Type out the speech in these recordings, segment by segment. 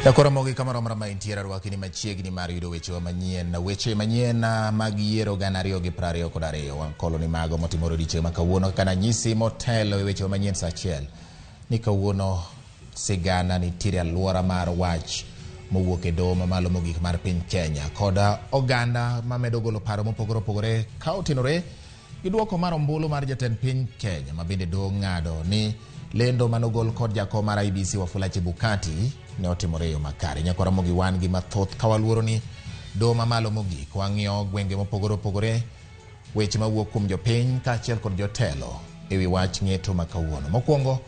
Jakoro mogi kamoro amora ma intiere arwaki ni machiegni mar yudo wechewa manyien, weche manyien mag yiero 2022. Wankolo ni mago motimore odiechieng' ma kawuono kaka nanyisi motelo e wechewa manyien saa achiel ni kawuono sigana nitiere alwora mar wach mowuok e doho mamalo mogik mar piny Kenya kod oganda mamedo golo paro mopogore opogore ka otenore gi duoko mar ombulu mar jatend piny Kenya ma bende doho ng'ado ni lendo manogol kod jakom mar IEBC Wafula Chebukati ne otimore e yo makare. Nyakwa Ramogi wan gi mathoth ka waluoro ni doho mamalo mogik wang'iyo gwenge mopogore opogore weche mawuok kuom jopiny kaachiel kod jotelo e wi wach ng'eto ma kawuono. Mokwongo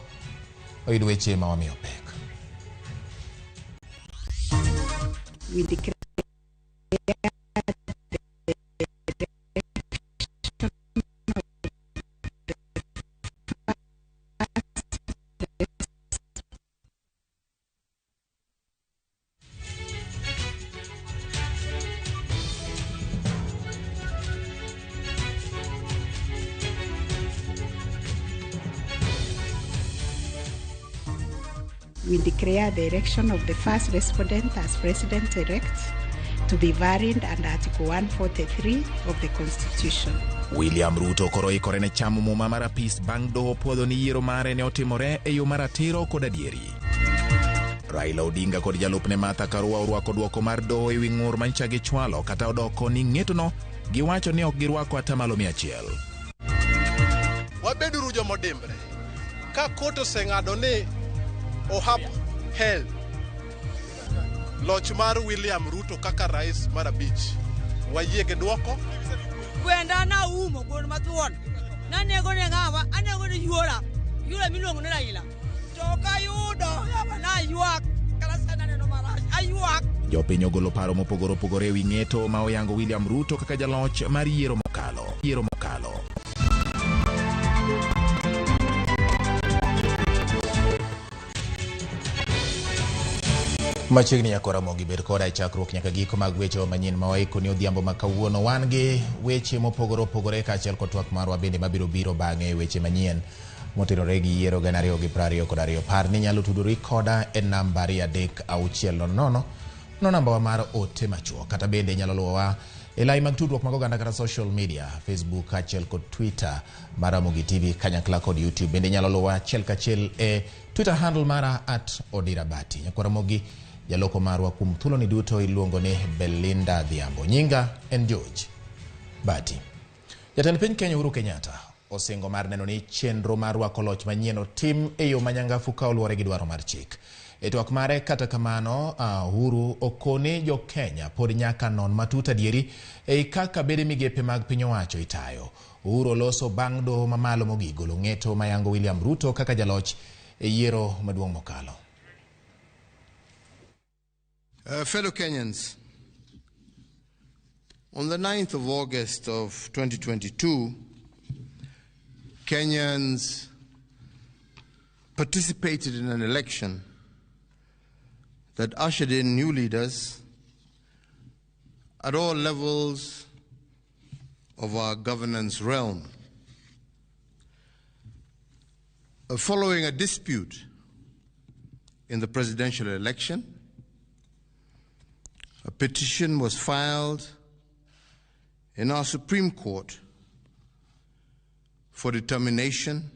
oyud weche ma wamiyo pek. We declare We declare the election of the first respondent as president-elect to be valid under Article 143 of the Constitution. William Ruto koro ikore ne chamo muma mar apis bang' doho puodho ni yiero mare ne otimore e yo maratiro kod adieri. Raila Odinga kod jalupne Martha Karua orwako duoko mar doho ewi ng'ur manyicha gichwalo kata odoko ni ng'etono giwacho ni ok girwako atamalo 100. Wabeduru jomodimbre. Ka court oseng'ado ni upheld loch mar William Ruto kaka rais mar abich, wayie gi duoko. Gwenda naumo gweno mathuon. Nanego ne ng'awa, anego ne yuora. Yuora miluongo ni Raila. To ok ayudo, yawa naywak. Kata sani aneno marach, aywak. Jopiny ogolo paro mopogore opogore ewi ng'eto ma oyango William Ruto kaka jaloch mar yiero mokalo. Yiero mokalo. Machiegni nyako Ramogi bed koda e chakruok nyaka giko mag weche manyien ma waiko ni odhiambo ma kawuono. Wan gi weche mopogore opogore kaachiel kod twak marwa bende mabiro biro bang'e e weche manyien motenore gi yiero 2022. Par ni inyalo tudori koda e namba 23600 no nambawa mar ote machuok, kata bende inyalo luwowa e lai mag tudruok mag oganda kata social media, Facebook kaachiel kod Twitter mar Ramogi TV kanyakla kod YouTube. Bende inyalo luwa achiel kachiel e Twitter handle mara at Odira Bati. Nyakwa Ramogi, jaloko marwa kuom thuoloni duto iluongo ni Belinda Adhiambo. Nyinga en George Bati. Jatend piny Kenya Uhuru Kenyatta osingo mar neno ni chenro mar rwako loch manyien otim e yo manyangafu ka oluwore gi dwaro mar chik. E twak mare kata kamano, Uhuru okoni jo Kenya pod nyaka non matut adieri ei kaka bede migepe mag piny owacho itayo. Uhuru oloso bang' doho mamalo mogik golo ng'eto mayango William Ruto kaka jaloch e yiero maduong' mokalo. Fellow Kenyans, on the 9th of August of 2022, Kenyans participated in an election that ushered in new leaders at all levels of our governance realm. Following a dispute in the presidential election, a petition was filed in our Supreme Court for determination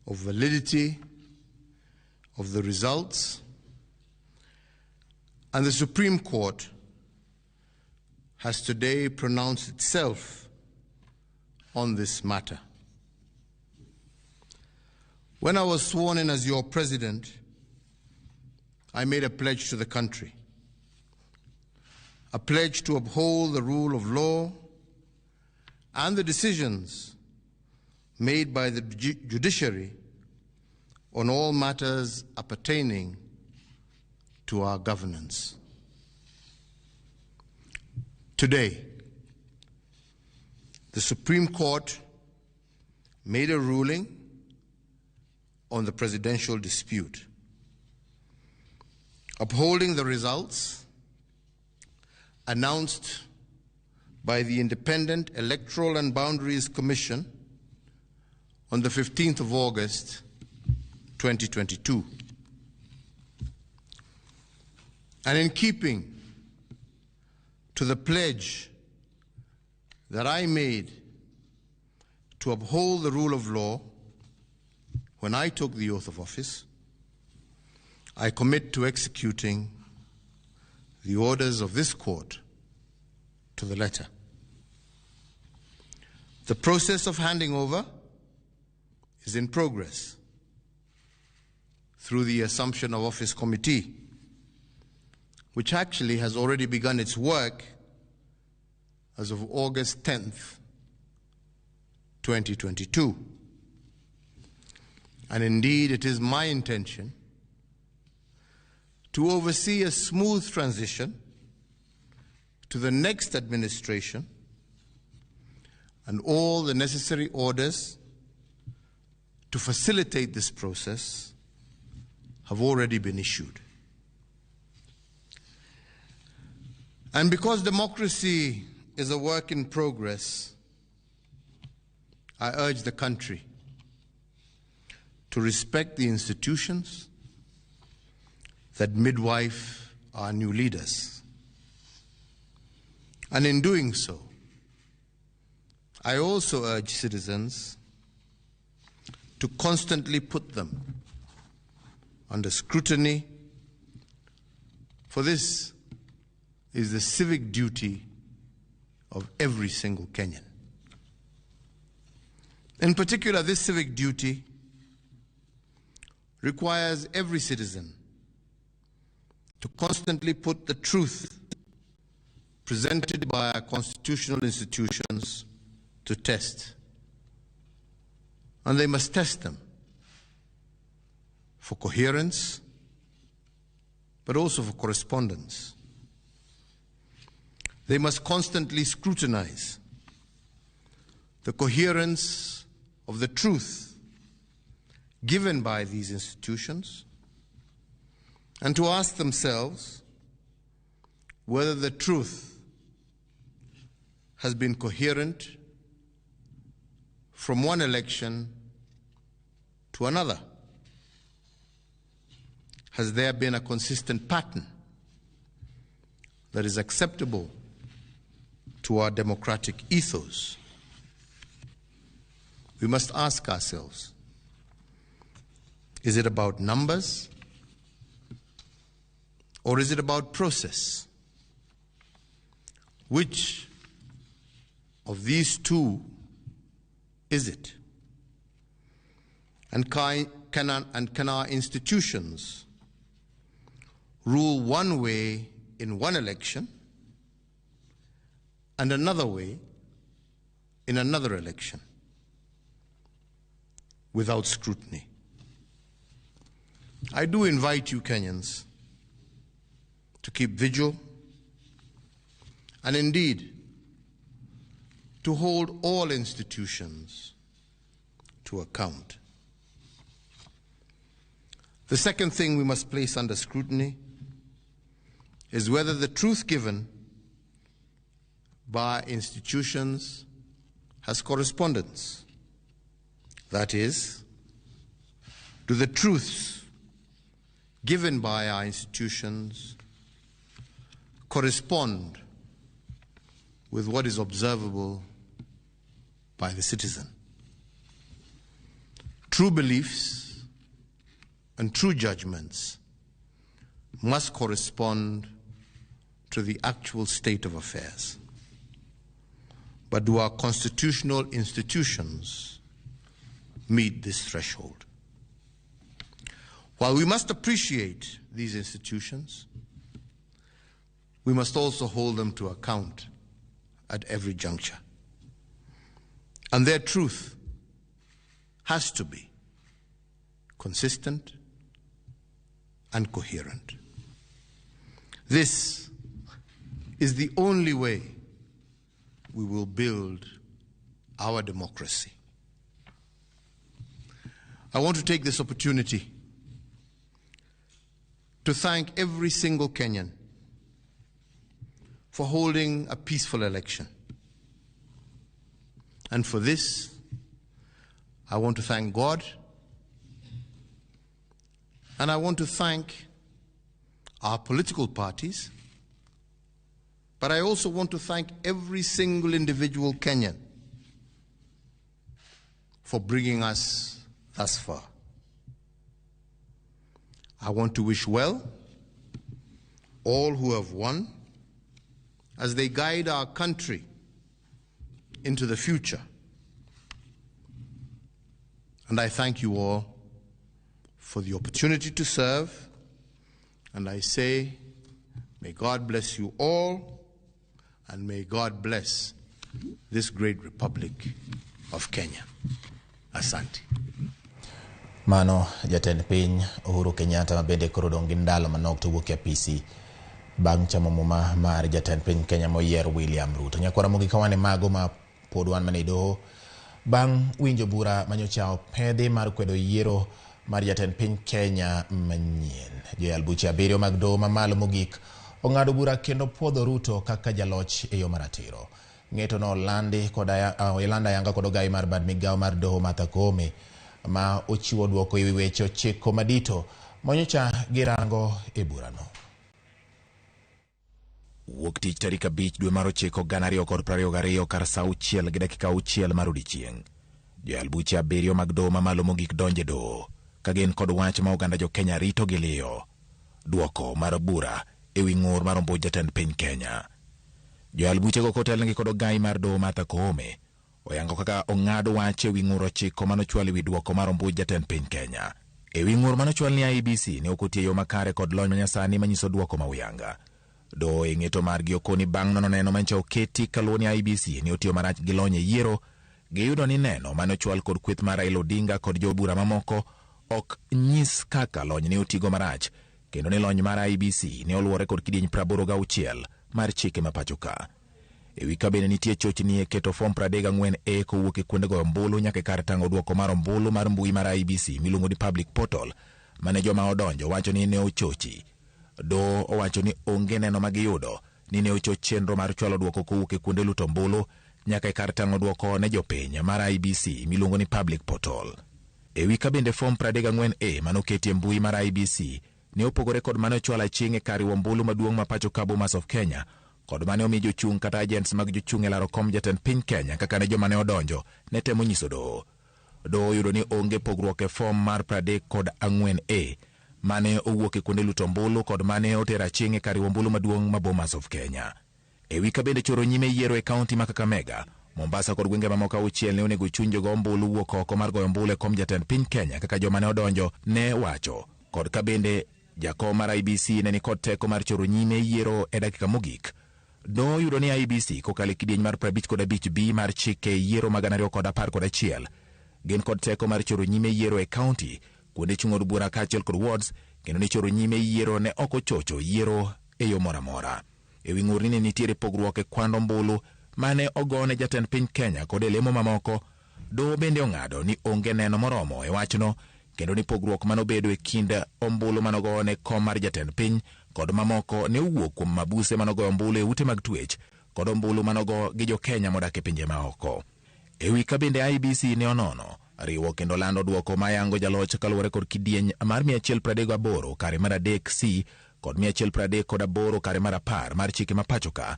of validity of the results, and the Supreme Court has today pronounced itself on this matter. When I was sworn in as your president, I made a pledge to the country, a pledge to uphold the rule of law and the decisions made by the judiciary on all matters appertaining to our governance. Today, the Supreme Court made a ruling on the presidential dispute, upholding the results announced by the Independent Electoral and Boundaries Commission on the 15th of August, 2022. And in keeping to the pledge that I made to uphold the rule of law when I took the oath of office, I commit to executing the orders of this court to the letter. The process of handing over is in progress through the Assumption of Office Committee, which actually has already begun its work as of August 10th, 2022. And indeed, it is my intention to oversee a smooth transition to the next administration and all the necessary orders to facilitate this process have already been issued. And because democracy is a work in progress, I urge the country to respect the institutions that midwife our new leaders. And in doing so, I also urge citizens to constantly put them under scrutiny, for this is the civic duty of every single Kenyan. In particular, this civic duty requires every citizen to constantly put the truth presented by our constitutional institutions to test. And they must test them for coherence, but also for correspondence. They must constantly scrutinize the coherence of the truth given by these institutions and to ask themselves whether the truth has been coherent from one election to another. Has there been a consistent pattern that is acceptable to our democratic ethos? We must ask ourselves, is it about numbers or is it about process? Which of these two is it? And can our institutions rule one way in one election and another way in another election without scrutiny? I do invite you, Kenyans, to keep vigil and indeed to hold all institutions to account. The second thing we must place under scrutiny is whether the truth given by institutions has correspondence. That is, do the truths given by our institutions correspond with what is observable by the citizen? True beliefs and true judgments must correspond to the actual state of affairs. But do our constitutional institutions meet this threshold? While we must appreciate these institutions, we must also hold them to account at every juncture. And their truth has to be consistent and coherent. This is the only way we will build our democracy. I want to take this opportunity to thank every single Kenyan for holding a peaceful election. And for this, I want to thank God, and I want to thank our political parties, but I also want to thank every single individual Kenyan for bringing us thus far. I want to wish well all who have won as they guide our country into the future. And I thank you all for the opportunity to serve. And I say, may God bless you all, and may God bless this great republic of Kenya. Asante. Mano jatend piny Uhuru Kenyatta ma bende koro odong' gi ndalo manok to wuok e apisi bang' chamo muma mar jatend piny Kenya moyier William Ruto. Nyakwara Ramogi ka wan e mago ma pod wan mana e doho bang' winjo bura manyocha opedhi mar kwedo yiero mar jatend piny Kenya manyien. Joyal buche 7 mag doho mamalo mogik ong'ado bura kendo puodho Ruto kaka jaloch e yo maratiro. Ng'eto no olandi kod olando ayanga kod ogai mar bad migawo mar doho Martha Koome ma ochiwo duoko ewi weche 9 madito manyocha girango e burano. Wuok tich tarik 5 dwe mar 9 2022 kar saa 6:06 mar odiechieng'. Joyal buche 7 mag doho mamalo mogik donje doho ka gin kod wach ma oganda jo Kenya rito gi liyo. Duoko mar bura ewi ng'ur mar ombuch jatend piny Kenya. Joyal buchego kotelnegi kod ogai mar doho Martha Koome oyango kaka ong'ado wach ewi ng'ur 9 manochwal ewi duoko mar ombuch jatend piny Kenya. Ewi ng'ur manochwal ni IEBC ne ok otiyo yo makare kod lony manyasani manyiso duoko ma uyanga. Doho e ng'eto margi okoni bang' nono neno manyicha oketi kaluwo ni IEBC ne otiyo marach gi lony e yiero, giyudo ni neno manochwal kod kweth mar Raila Odinga kod jobura mamoko ok nyis kaka lony ne otigo marach, kendo ni lony mar IEBC ne oluwore kod kidieny 86 mar chike ma pacho ka. Ewi ka bende nitie chochni e keto fom 34A kowuok e kuonde goyo ombulu nyaka e kar tang'o duoko mar ombulu mar mbui mar IEBC miluongo ni public portal mane joma odonjo wacho ni ne ochochi. Doho owacho ni onge neno ma giyudo ni ne ochoch chenro mar chwalo duoko kowuok e kuonde luto ombulu nyaka e kar tang'o duoko ne jopiny mar IEBC miluongo ni public portal. Ewi ka bende fom 34A manoketi e mbui mar IEBC ne opogore kod mane ochwal aching' e kar riwo ombulu maduong' ma pacho ka Bomas of Kenya kod mane omi jochung' kata agents mag jochung' e laro kom jatend piny Kenya kaka ne joma ne odonjo ne temo nyiso doho. Doho oyudo ni onge pogruok e fom mar 34A mane owuok e kuonde luto ombulu kod mane otero aching' e kar riwo ombulu maduong' ma Bomas of Kenya. Ewi ka bende choro nyime yiero e kaunti ma Kakamega, Mombasa kod gwenge mamoko 6 ne onego chuny jogo ombulu wuok oko mar goyo ombulu e kom jatend piny Kenya kaka joma ne odonjo ne wacho, kod ka bende jakom mar IEBC ne nikod teko mar choro nyime yiero e dakika mogik. Doho oyudo ni IEBC kokalo e kidieny mar 55B mar chike yiero mag 2011 gin kod teko mar choro nyime yiero e kaunti, kuonde chung' od bura kaachiel kod wards, kendo ni choro nyime yiero ne ok ochocho yiero e yo moro amora. Ewi ng'ur ni ne nitiere pogruok e kwand ombulu mane ogone jatend piny Kenya kod e lemo mamoko, doho bende ong'ado ni onge neno moromo e wachno, kendo ni pogruok manobedo e kind ombulu manogone kom mar jatend piny kod mamoko ne owuok kuom mabuse manogoyo ombulu e ute mag twech kod ombulu manogo gi jo Kenya modak e pinje maoko. Ewi ka bende IEBC ne onono riwo kendo lando duoko mayango jaloch kaluwore kod kidieny mar 138 kare mar 3C kod 138 kare mar 10 mar chike ma pacho ka.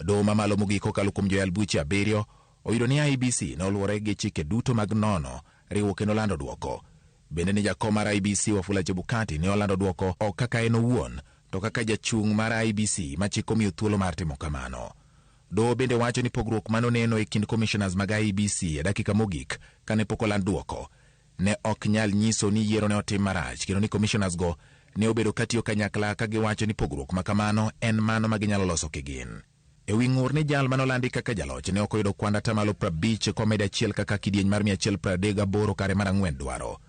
Doho mamalo mogik kokalo kuom joyal buche 7 oyudo ni IEBC ne oluwore gi chike duto mag nono riwo kendo lando duoko. Bende ni jakom mar IEBC Wafula Chebukati ne olando duoko ok kaka en owuon to kaka jachung' mar IEBC ma chik omiyo thuolo mar timo kamano. Doho bende wacho ni pogruok manoneno e kind commissioners mag IEBC e dakika mogik kane pok oland duoko ne ok nyal nyiso ni yiero ne otim marach, kendo ni commissioners go ne obedo katiyo kanyakla ka giwacho ni pogruok ma kamano en mano ma ginyalo loso kigin. Ewi ng'ur ni jal manolandi kaka jaloch ne ok oyudo kwand atamalo 50 komedo achiel kaka kidieny mar 138 kare mar 4 dwaro.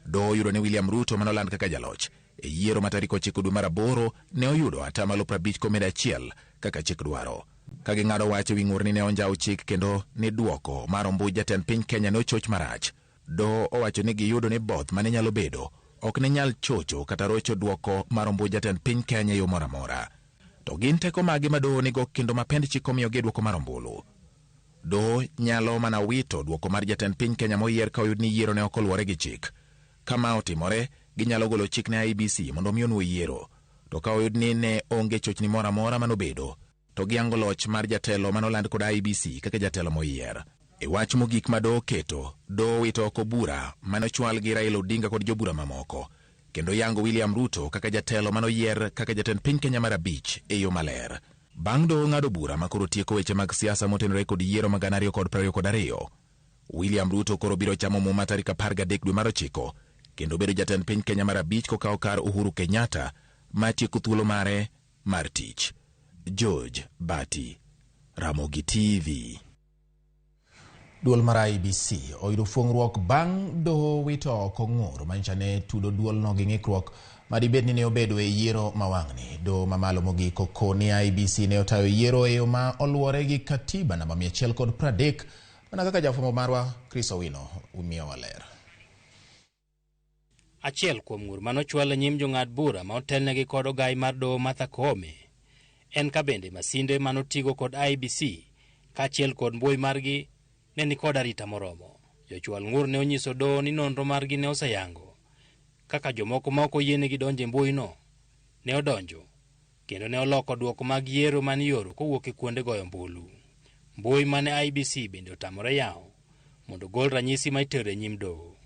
Doho oyudo ni William Ruto manoland kaka jaloch e yiero ma tarik 9 dwe mar 8 ne oyudo atamalo 50 komedo achiel kaka chik dwaro. Ka ging'ado wach ewi ng'ur ni ne onjaw chik kendo ni duoko mar ombuch jatend piny Kenya ne ochoch marach, doho owacho ni giyudo ni both mane nyalo bedo ok ne nyal chocho kata rocho duoko mar ombuch jatend piny Kenya e yo moro amora. To gin teko mage ma doho nigo kendo ma pend chik omiyogi e duoko mar ombulu? Doho nyalo mana wito duoko mar jatend piny Kenya moyier ka oyud ni yiero ne ok oluwore gi chik. Ka ma otimore, ginyalo golo chik ne IEBC mondo omi onwo yiero. To ka oyud ni ne onge chochni moro amora manobedo, to giyango loch mar jatelo manoland kod IEBC kaka jatelo moyier. E wach mogik ma doho oketo, doho owito oko bura manochwal gi Raila Odinga kod jobura mamoko, kendo yango William Ruto kaka jatelo manoyier kaka jatend piny Kenya mar abich e yo maler. Bang' doho ng'ado bura ma koro tieko weche mag siasa motenore kod yiero mag 2022, William Ruto koro biro chamo muma tarik 13 dwe mar 9 kendo bedo jatend piny Kenya mar abich kokawo kar Uhuru Kenyatta ma tieko thuolo mare mar tich. George Bati, Ramogi TV. Duol mar IEBC oyudo fuong'ruok bang' doho wito oko ng'ur manyicha ne tudo duolno gi ng'ikruok madibed ni ne obedo e yiero ma wang'ni. Doho mamalo mogik okoni IEBC ne otayo yiero e yo ma oluwore gi katiba namba 130 mana kaka jafwambo marwa Chris Owino miyowa ler. Achiel kuom ng'ur manochwal e nyim jong'ad bura ma otelnegi kod ogai mar doho Martha Koome en ka bende masinde manotigo kod IEBC kaachiel kod mbui margi ne ni kod arita moromo. Jochwal ng'ur ne onyiso doho ni nonro margi ne oseyango kaka jomoko ma ok oyienegi donjo e mbuino ne odonjo kendo ne oloko duoko mag yiero mane ioro kowuok e kuonde goyo ombulu. Mbui mane IEBC bende otamore yawo mondo ogol ranyisi ma itero e nyim doho.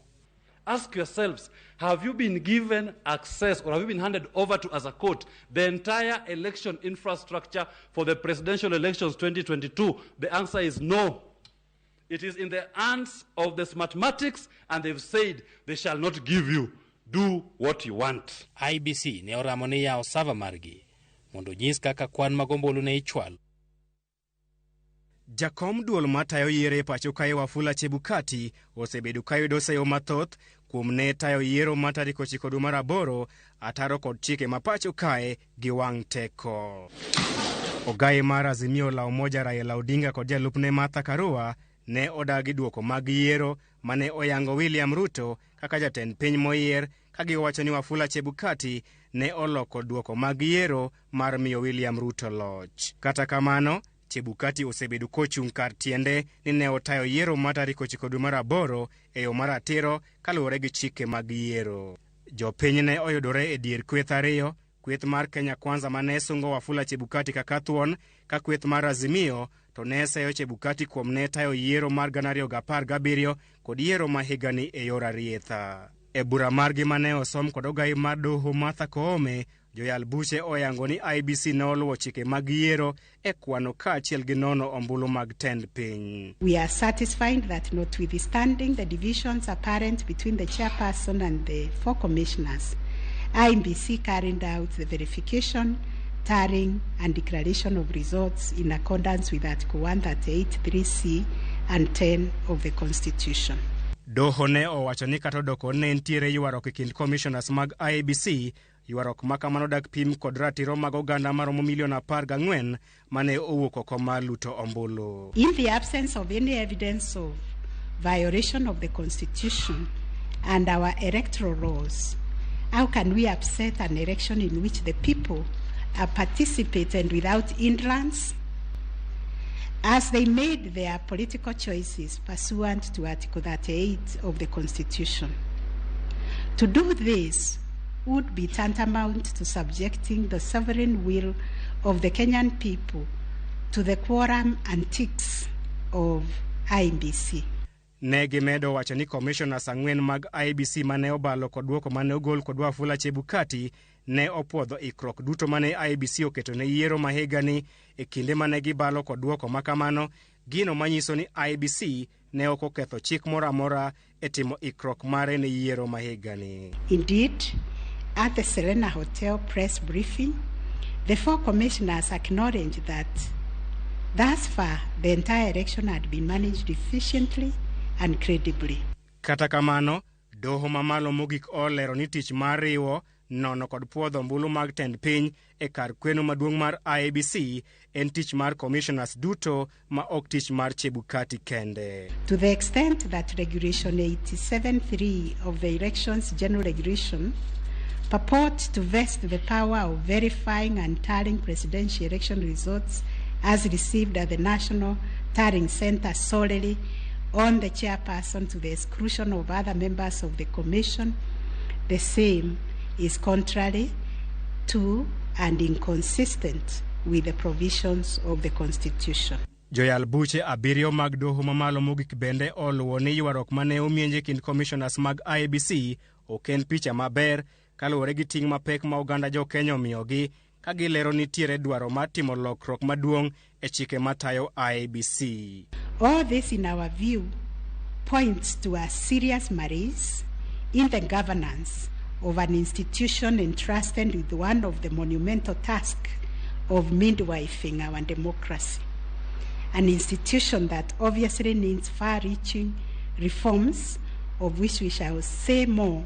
Ask yourselves, have you been given access or have you been handed over to as a court the entire election infrastructure for the presidential elections 2022? The answer is no. It is in the hands of the Smartmatics, and they've said they shall not give you. Do what you want. IEBC ne oramo ni yawo server margi mondo onyis kaka kwan mag ombulu ne ichwalo. Jakom duol matayo yiero e pacho kae Wafula Chebukati osebedo kayudo seyo mathoth kuom ne tayo yiero ma tarik 9 dwe mar 8 ataro kod chike ma pacho kae gi wang' teko. Ogai mar Azimio la Umoja Raila Odinga kod jalupne Martha Karua ne odagi duoko mag yiero mane oyango William Ruto kaka jatend piny moyier ka giwacho ni Wafula Chebukati ne oloko duoko mag yiero mar miyo William Ruto loch. Kata kamano, Chebukati osebedo kochung' kar tiende ni ne otayo yiero ma tarik 9 dwe mar 8 e yo maratiro kaluwore gi chike mag yiero. Jopiny ne oyudore e dier kweth ariyo, kweth mar Kenya Kwanza mane sungo Wafula Chebukati kaka thuon, ka kweth mar Azimio to ne seyo Chebukati kuom ne tayo yiero mar 2017 kod yiero ma higani e yor arietha. E bura margi mane osom kod ogai mar doho Martha Koome, joyal buche oyango ni IEBC ne oluwo chike mag yiero e kwano kaachiel gi nono ombulu mag tend piny. We are satisfied that notwithstanding the divisions apparent between the chairperson and the four commissioners, IEBC carried out the verification, tallying and declaration of results in accordance with Article 138, 3C and 10 of the Constitution. Doho ne owacho ni kata odoko ne nitiere ywaruok e kind commissioners mag IEBC, ywaruok ma kamano dak pim kod ratiro mag oganda maromo milion 14 mane owuok oko mar luto ombulu. In the absence of any evidence of violation of the Constitution and our electoral laws, how can we upset an election in which the people are participated without hindrance as they made their political choices pursuant to Article 38 of the Constitution? To do this would be tantamount to subjecting the sovereign will of the Kenyan people to the quorum antics of IEBC. Ne gimedo wacho ni commissioners 4 mag IEBC mane obalo kod duoko mane ogol kod Wafula Chebukati ne opuodho ikruok duto mane IEBC oketo ne yiero ma higani e kinde mane gibalo kod duoko makamano, gino manyiso ni IEBC ne ok oketho chik moro amora e timo ikruok mare ne yiero ma higani. Indeed, at the Serena Hotel press briefing, the four commissioners acknowledged that thus far the entire election had been managed efficiently and credibly. Kata kamano, doho mamalo mogik olero ni tich mar riwo nono kod puodho ombulu mag tend piny e kar kweno maduong' mar IEBC en tich mar commissioners duto ma ok tich mar Chebukati kende. To the extent that Regulation 87.3 of the Elections General Regulation purport to vest the power of verifying and tallying presidential election results as received at the National Tallying Center solely on the chairperson to the exclusion of other members of the commission, the same is contrary to and inconsistent with the provisions of the Constitution. Joyal buche 7 mag doho mamalo mogik bende oluwo ni ywaruok mane omienje kind commissioners mag IEBC ok en picha maber kaluwore gi ting' mapek ma oganda jo Kenya omiyogi ka gilero nitiere dwaro mar timo lokruok maduong' e chike matayo IEBC. All this, in our view, points to a serious malaise in the governance of an institution entrusted with one of the monumental tasks of midwifing our democracy, an institution that obviously needs far-reaching reforms, of which we shall say more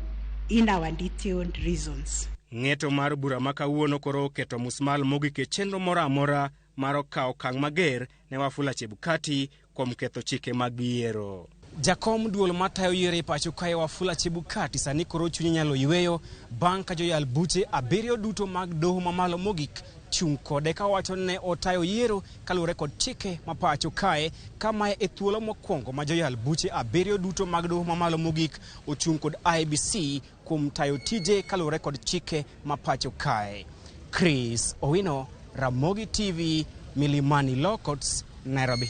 in our detailed reasons. Ng'eto mar bura ma kawuono koro oketo musmal mogik e chenro moro amora mar okawo okang' mager ne Wafula Chebukati kuom ketho chike mag yiero. Jakom duol matayo yiero e pacho kae Wafula Chebukati sani koro chunye nyalo yweyo bang' ka joyal buche 7 duto mag doho mamalo mogik chung' kode ka wacho ne otayo yiero kaluwore kod chike ma pacho kae, kamae e thuolo mokwongo ma joyal buche 7 duto mag doho mamalo mogik ochung' kod IEBC kuom tayo tije kaluwore kod chike ma pacho kae. Chris Owino, Ramogi TV, Milimani Law Courts, Nairobi.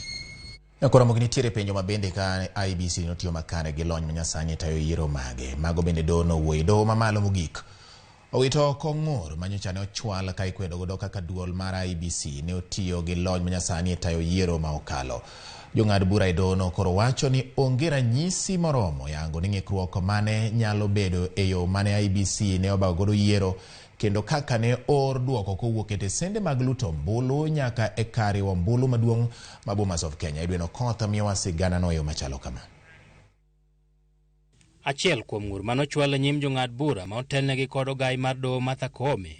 Koro Ramogi nitiere penjo ma bende ka IEBC notiyo makare gi lony manyasani tayo yiero mage. Mago bende doho nowuoye. Doho mamalo mogik owito oko ng'ur manyocha ne ochwal ka ikwedo godo kaka duol mar IEBC ne otiyo gi lony manyasani e tayo yiero ma okalo. Jong'ad bura e dohono koro wacho ni onge ranyisi moromo yango ni ng'ikruok mane nyalo bedo e yo mane IEBC ne obago godo yiero kendo kaka ne or duoko kowuok e tesende mag luto ombulu nyaka e kar riwo ombulu maduong' ma Bomas of Kenya. Edwin Okoth miyowa sigana no e yo machalo kama. Achiel kuom ng'ur manochwal e nyim jong'ad bura ma otelnegi kod ogai mar doho Martha Koome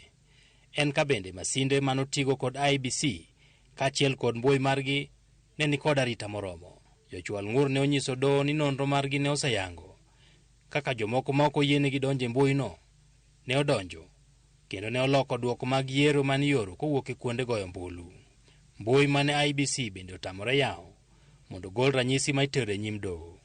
en ka bende masinde manotigo kod IEBC kaachiel kod mbui margi ne ni kod arita moromo. Jochwal ng'ur ne onyiso doho ni nonro margi ne oseyango kaka jomoko ma ok oyienegi donjo e mbuino ne odonjo kendo ne oloko duoko mag yiero mane ioro kowuok e kuonde goyo ombulu. Mbui mane IEBC bende otamore yawo mondo ogol ranyisi ma itero e nyim doho.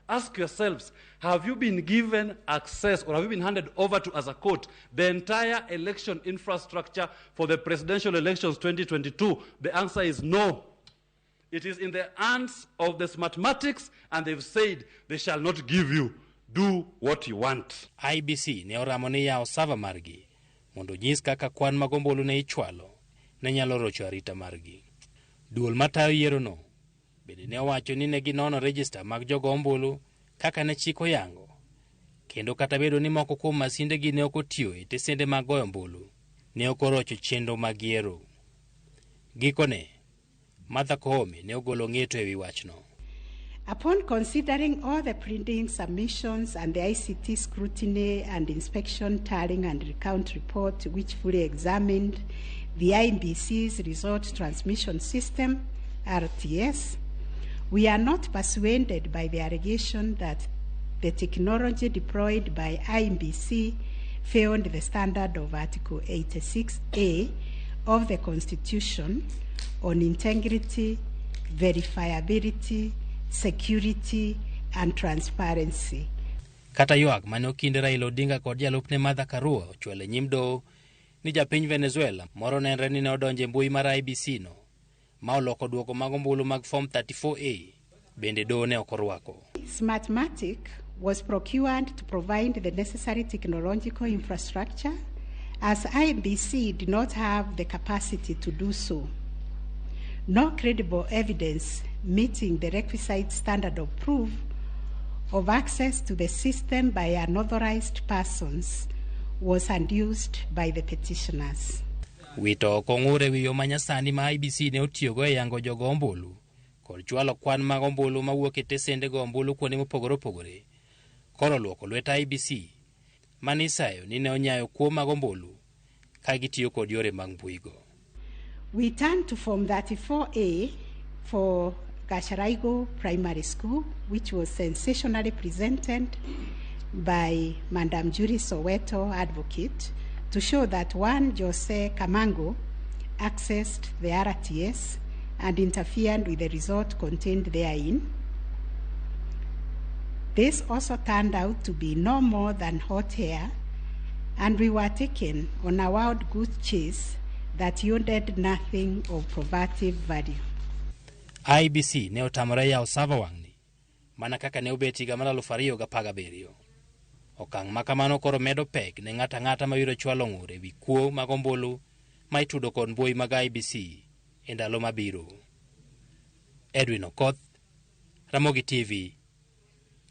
Ask yourselves, have you been given access or have you been handed over to as a court the entire election infrastructure for the presidential elections 2022? The answer is no. It is in the hands of the Smartmatics, and they've said they shall not give you. Do what you want. IEBC ne oramo ni yawo server margi mondo onyis kaka kwan mag ombulu ne ichwalo ne nyalo rocho arita margi. Duol matayo yierono bende ne owacho ni ne ginono rejista mag jogo ombulu kaka ne chik oyango, kendo kata bedo ni moko kuom masindegi ne ok otiyo e tesende mag goyo ombulu, ne ok orocho chenro mag yiero. Gikone, Martha Koome ne ogolo ng'eto ewi wachno. Upon considering all the printing submissions and the ICT scrutiny and inspection tallying and recount report, which fully examined the IEBC's result transmission system, RTS, we are not persuaded by the allegation that the technology deployed by IEBC failed the standard of Article 86A of the Constitution on integrity, verifiability, security, and transparency. Kata ywak mane okinde Raila Odinga kod jalupne Martha Karua ochwalo e nyim doho ni japiny Venezuela moro nenre ni ne odonjo e mbui mar IEBC no ma oloko duoko mag ombulu mag Form 34A bende doho ne ok orwako. Smartmatic was procured to provide the necessary technological infrastructure, as IEBC did not have the capacity to do so. No credible evidence meeting the requisite standard of proof of access to the system by unauthorized persons was adduced by the petitioners. Wito oko ng'ur ewi yo manyasani ma IEBC ne otiyogo e yango jogo ombulu kod chwalo kwan mag ombulu mawuok e tesende go ombulu kuonde mopogore opogore koro luoko lwet IEBC mane isayo ni ne onyayo kuo mag ombulu ka gitiyo kod yore mag mbuigo. We turn to Form 34A for Gacharaigo Primary School, which was sensationally presented by Madam Julie Soweto advocate to show that one Jose Kamango accessed the RTS and interfered with the result contained therein. This also turned out to be no more than hot air, And we were taken on a wild goose chase that yielded nothing of probative value. IEBC ne otamore yawo server wang'ni mana kaka ne obet higa mar 2017. Okang' ma kamano koro medo pek ne ng'ato ang'ata mabiro chwalo ng'ur ewi kuo mag ombulu ma itudo kod mbui mag IEBC e ndalo mabiro. Edwin Okoth, Ramogi TV,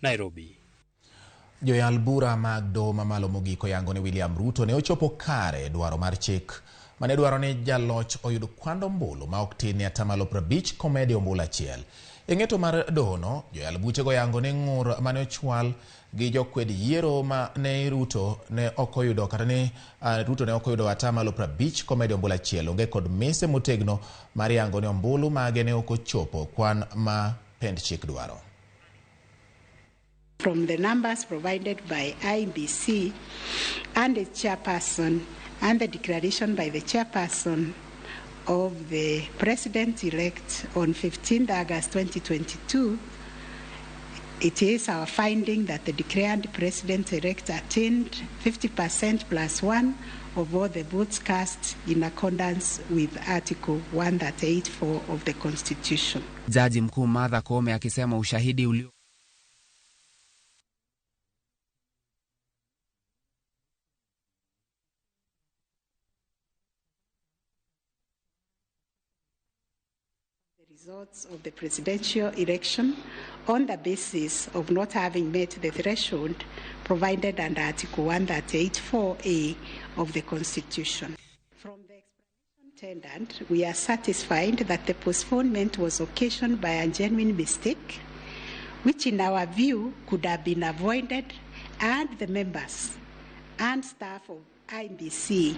Nairobi. Joyal bura mag doho mamalo mogik oyango ni William Ruto ne ochopo kare dwaro mar chik mane dwaro ni jaloch oyud kwand ombulu ma ok tin ne 50% komedi ombulu achiel. E ng'eto mar dohono, joyal buchego oyango ni ng'ur mane ochwal gi jokwed yiero ma ne Ruto ne ok oyudo kata ni Ruto ne ok oyudo 50% komedi ombulu achiel onge kod mise motegno mar yango ni ombulu mage ne ok ochopo kwan ma pend chik dwaro. From the numbers provided by IEBC and the chairperson and the declaration by the chairperson of the president-elect on 15th August 2022, it is our finding that the declared president-elect attained 50% plus 1 of all the votes cast in accordance with Article 184 of the Constitution. Jaji Mkuu Martha Koome akisema ushahidi ulio results of the presidential election on the basis of not having met the threshold provided under Article 184A of the Constitution. From the explanation tendered, we are satisfied that the postponement was occasioned by a genuine mistake, which in our view could have been avoided had the members and staff of IEBC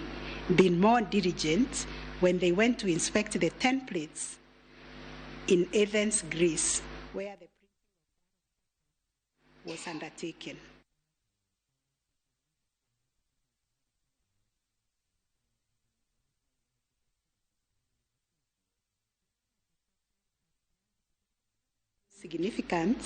been more diligent when they went to inspect the templates in Athens, Greece, where the printing was undertaken. Significant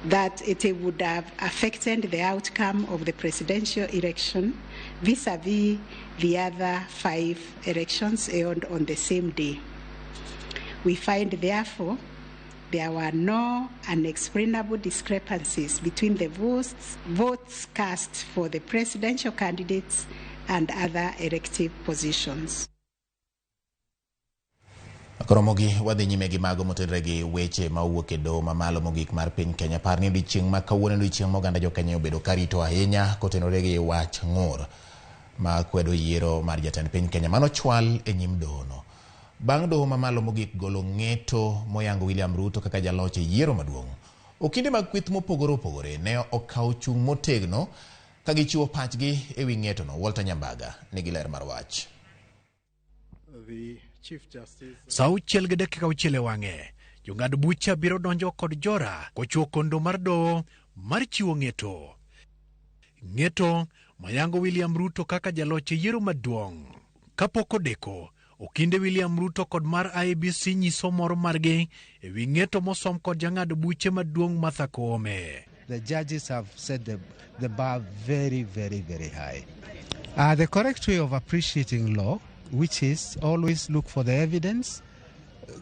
that it would have affected the outcome of the presidential election vis-a-vis the other 5 elections held on the same day. We find, therefore, there were no unexplainable discrepancies between the votes cast for the presidential candidates and other elective positions. Koro mogi wadhi nyime gi mago motenore gi weche ma owuok e doho mamalo mogik mar piny Kenya. Par ni odiechieng' ma kawuono en odiechieng' ma oganda jo Kenya obedo karito ahinya kotenore gi wach ng'ur ma kwedo yiero mar jatend piny Kenya mano chwal e nyim dohono. Bang' doho mamalo mogik golo ng'eto moyango William Ruto kaka jaloch e yiero maduong'. Okinde mag kweth mopogore opogore ne okawo chung' motegno ka gichiwo pachgi ewi ng'etono. Walter Nyambaga nigi ler mar wach. Sa 6:06 e wang'e, jong'ad bucha biro donjo kod jora kochuo kondo mar doho mar chiwo ng'eto. Ng'eto mayango William Ruto kaka jaloch e yiero maduong'. Kapok odeko, okinde William Ruto kod mar IEBC nyiso mor margi ewi ng'eto mosom kod jang'ad buche maduong' Martha Koome. The judges have set the bar very, very, very high. The correct way of appreciating law, which is always look for the evidence,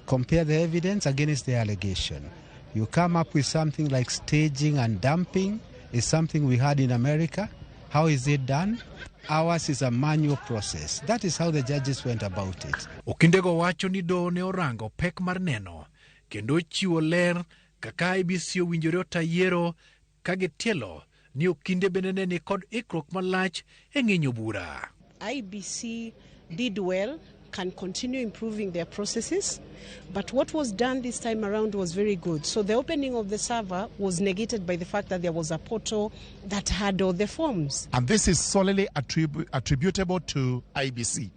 compare the evidence against the allegation. You come up with something like staging and dumping is something we had in America. How is it done? Ours is a manual process. That is how the judges went about it. Okindego wacho ni doho ne orango pek mar neno kendo chiwo ler kaka IEBC owinjore ota yiero ka gitielo ni okinde bende ne ni kod ikruok malach e ng'inyo bura. IEBC did well, can continue improving their processes, but what was done this time around was very good. So the opening of the server was negated by the fact that there was a portal that had all the forms. And this is solely attributable to IEBC,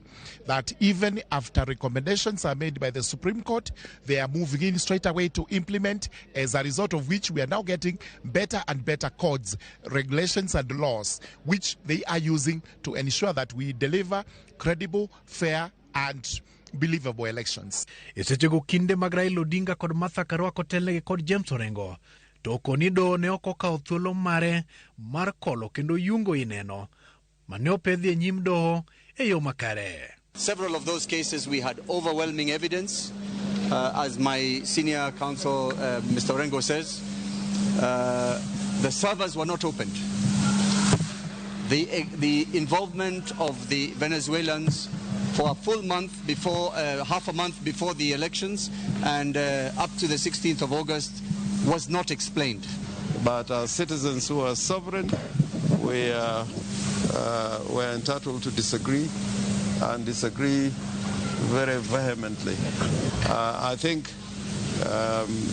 that even after recommendations are made by the Supreme Court, they are moving in straight away to implement, as a result of which we are now getting better and better codes, regulations and laws, which they are using to ensure that we deliver credible, fair and believable elections. E sechego kinde mag Raila Odinga kod Martha Karua kotelnegi kod James Orengo to koni doho ne ok okawo thuolo mare mar kolo kendo yungo ineno mane opedhi e nyim doho e yo makare. Several of those cases we had overwhelming evidence. As my senior counsel, Mr. Orengo, says, the servers were not opened. The involvement of the Venezuelans for a full month before, half a month before the elections and up to the 16th of August was not explained. But as citizens who are sovereign, we are entitled to disagree, and disagree very vehemently. I think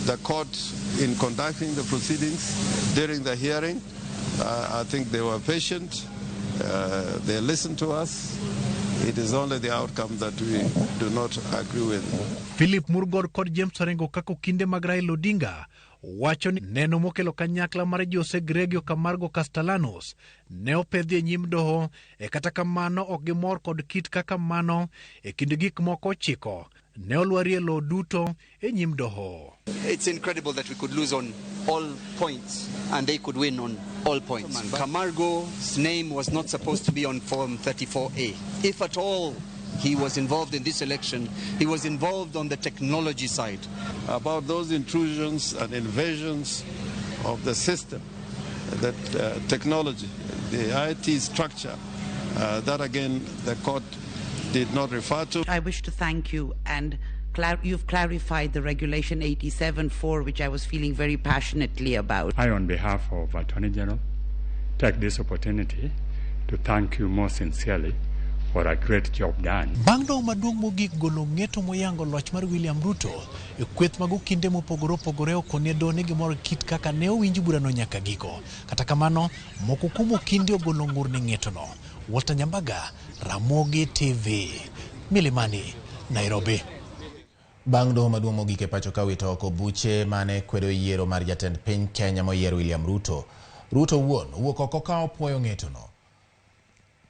the court, in conducting the proceedings during the hearing, I think they were patient, they listened to us. It is only the outcome that we do not agree with. Philip Murgor kod James Orengo kaka okinde mag Raila Odinga wacho ni neno mokelo kanyakla mar Jose Gregorio Camargo Castellanos ne opedhi e nyim doho, e kata kamano ok gimor kod kit kaka mano e kind gik moko 9 ne olwarie lowo duto e nyim doho. It's incredible that we could lose on all points and they could win on all points. Camargo's name was not supposed to be on Form 34A. If at all he was involved in this election, he was involved on the technology side. About those intrusions and invasions of the system, that technology, the IT structure, that again the court did not refer to. I wish to thank you, and you've clarified the Regulation 87(4), which I was feeling very passionately about. I, on behalf of Attorney General, take this opportunity to thank you more sincerely for a great job done. Bang' doho maduong' mogik golo ng'eto moyango loch mar William Ruto e kweth mag okinde mopogore opogore okone doho ni gimor kit kaka ne owinj burano nyaka giko. Kata kamano, moko kuom okinde ogolo ng'ur ne ng'etono. Walter Nyambaga, Ramogi TV, Milimani, Nairobi. Bang' doho maduong' mogik e pacho ka wito oko buche mane kwedo yiero mar jatend piny Kenya moyier William Ruto. Ruto wuon owuok oko ka opuoyo ng'etono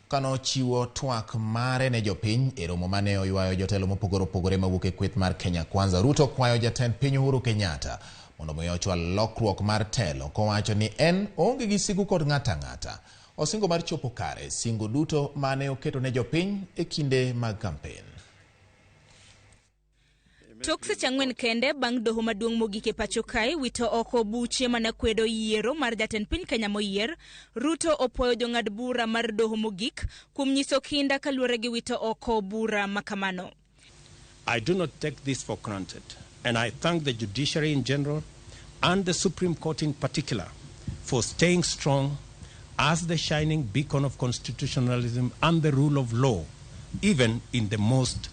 kanochiwo twak mare ne jopiny e romo mane oywayo jotelo mopogore opogore mawuok e kweth mar Kenya Kwanza. Ruto kwayo jatend piny Uhuru Kenyatta mondo mi ochwal lokruok mar telo kowacho ni en oonge gi sigu kod ng'ata ang'ata. Osingo mar chopo kare singo duto mane oketo ne jopiny e kinde mag kampen. Tok seche 4 kende bang' doho maduong' mogik e pacho kae wito oko buche mane kwedo yiero mar jatend piny Kenya moyier, Ruto opuoyo jong'ad bura mar doho mogik kuom nyiso kinda kaluwore gi wito oko bura makamano. I do not take this for granted, and I thank the judiciary in general and the Supreme Court in particular for staying strong as the shining beacon of constitutionalism and the rule of law, even in the most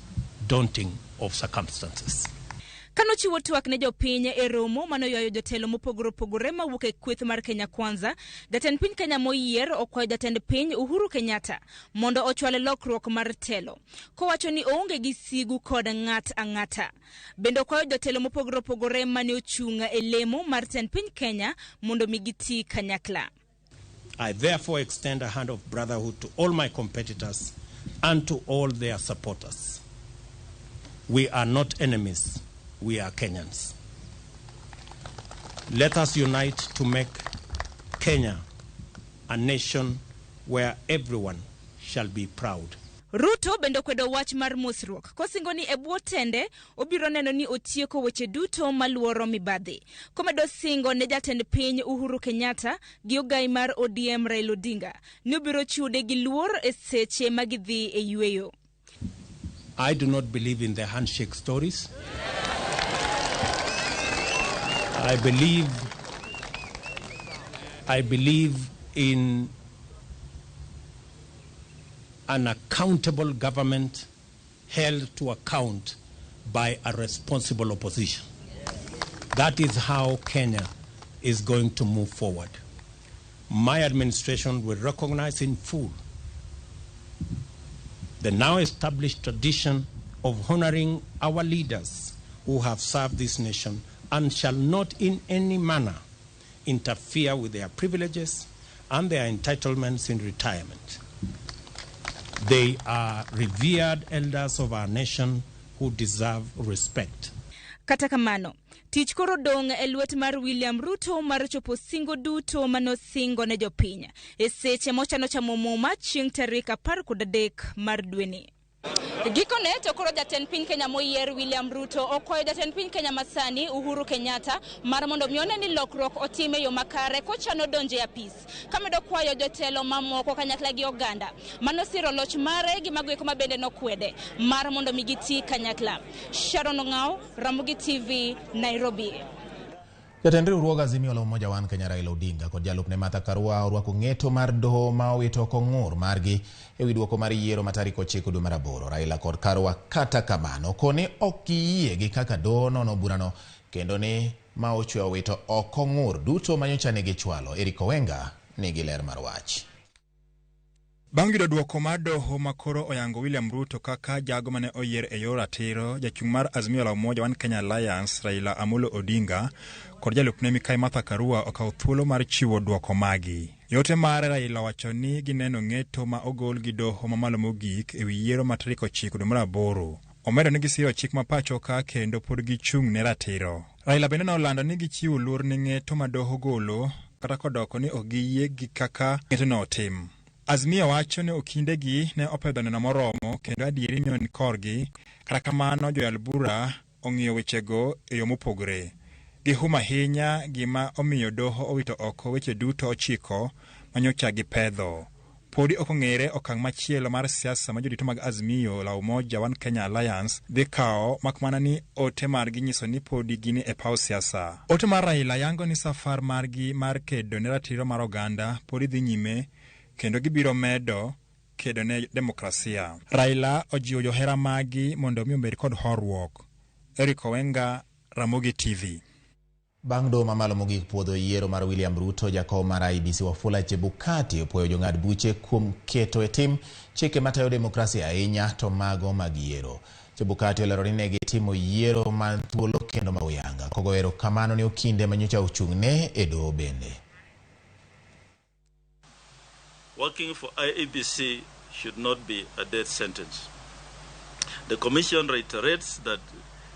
daunting of circumstances. Kanochiwo twak ne jopiny e romo manoywayo jotelo mopogore opogore mawuok e kweth mar Kenya Kwanza, jatend piny Kenya moyier okwayo jatend piny Uhuru Kenyatta mondo ochwal lokruok mar telo, kowacho ni oonge gi sigu kod ng'at ang'ata. Bende okwayo jotelo mopogore opogore mane ochung' e lemo mar tend piny Kenya mondo mi giti kanyakla. I therefore extend a hand of brotherhood to all my competitors and to all their supporters. We are not enemies, we are Kenyans. Let us unite to make Kenya a nation where everyone shall be proud. Ruto bende okwedo wach mar mosruok kosingo ni e bwo tende obiro neno ni otieko weche duto maluoro mibadhi. Komedo singo ne jatend piny Uhuru Kenyatta gi ogai mar ODM Raila Odinga ni obiro chude gi luor e seche ma gidhi e yweyo. I do not believe in the handshake stories. I believe in an accountable government held to account by a responsible opposition. That is how Kenya is going to move forward. My administration will recognize in full the now established tradition of honoring our leaders who have served this nation and shall not in any manner interfere with their privileges and their entitlements in retirement. They are revered elders of our nation who deserve respect. Kata kamano, tich koro dong' e lwet mar William Ruto mar chopo singo duto manosingo ne jopiny e seche mochano chamo muma chieng' tarik 13 mar dweni. Gikone to koro jatend piny Kenya moyier William Ruto okwayo jatend piny Kenya masani Uhuru Kenyatta mar mondo mi one ni lokruok otim e yo makare kochano donjo e apis. Kamedo kwayo jotelo mamoko kanyakla gi oganda manosiro loch mare gi mago eko ma bende nokwede mar mondo mi giti kanyakla. Sharon Ong'ao, Ramogi TV, Nairobi. Jatend riwruog Azimio la Umoja One Kenya Raila Odinga kod jalupne Martha Karua orwako ng'eto mar doho ma owito oko ng'ur margi ewi duoko mar yiero ma tarik 9 dwe mar 8. Raila kod Karua kata kamano koni ok giyie gi kaka doho nono burano kendo ni ma ochwe owito oko ng'ur duto manyocha ne gichwalo. Eric Owenga nigi ler mar wach. Bang' yudo duoko mar doho ma koro oyango William Ruto kaka jago mane oyier e yor ratiro, jachung' mar Azimio la Umoja One Kenya Alliance Raila Amolo Odinga kod jalupne Mikai Martha Karua okawo thuolo mar chiwo duoko magi. Yote mare Raila owacho ni gineno ng'eto ma ogol gi doho mamalo mogik ewi yiero ma tarik 9 dwe mar 8. Omedo ni gisiro chik ma pacho ka kendo pod gichung' ne ratiro. Raila bende nolando ni gichiwo luor ne ng'eto ma doho golo kata kodoko ni ok giyie gi kaka ng'etono otim. Azimio wacho ni okindegi ne opedho neno moromo kendo adieri nyo ni korgi, kata kamano joyal bura ong'iyo wechego e yo mopogore. Gihum ahinya gima omiyo doho owito oko weche duto 9 manyocha gipedho. Podi ok ong'ere okang' machielo mar siasa ma jorito mag Azimio la Umoja One Kenya Alliance dhi kawo mak mana ni ote margi nyiso ni podi gin e paw siasa. Ote mar Raila yango ni safar margi mar kedo ne ratiro mar oganda podi dhi nyime kendo gibiro medo kedo ne demokrasia. Raila ojiwo johera magi mondo mi obed kod horuok. Eric Owenga, Ramogi TV. Bang' doho mamalo mogik puodho yiero mar William Ruto, jakom mar IEBC Wafula Chebukati opuoyo jong'ad buche kuom keto e tim chike matayo demokrasia ahinya to mago mag yiero. Chebukati olero ni ne gitimo yiero ma thuolo kendo ma uyanga, kogoyo erokamano ne okinde manyocha ochung'ne e doho bende. Working for IEBC should not be a death sentence. The Commission reiterates that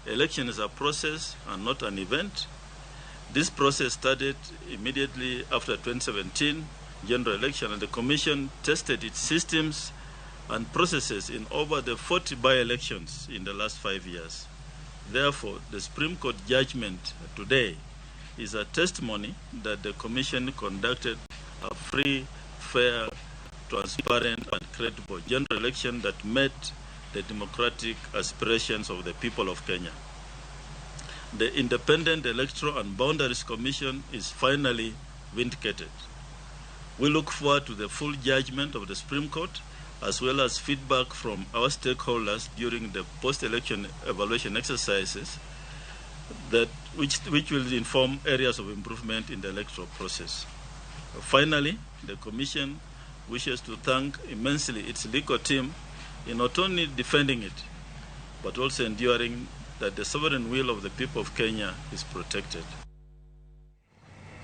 election is a process and not an event. This process started immediately after 2017 general election, and the Commission tested its systems and processes in over the 40 by-elections in the last 5 years. Therefore, the Supreme Court judgment today is a testimony that the Commission conducted a free, fair, transparent, and credible general election that met the democratic aspirations of the people of Kenya. The Independent Electoral and Boundaries Commission is finally vindicated. We look forward to the full judgment of the Supreme Court, as well as feedback from our stakeholders during the post-election evaluation exercises, that which will inform areas of improvement in the electoral process. Finally, the Commission wishes to thank immensely its legal team in not only defending it, but also enduring that the sovereign will of the people of Kenya is protected.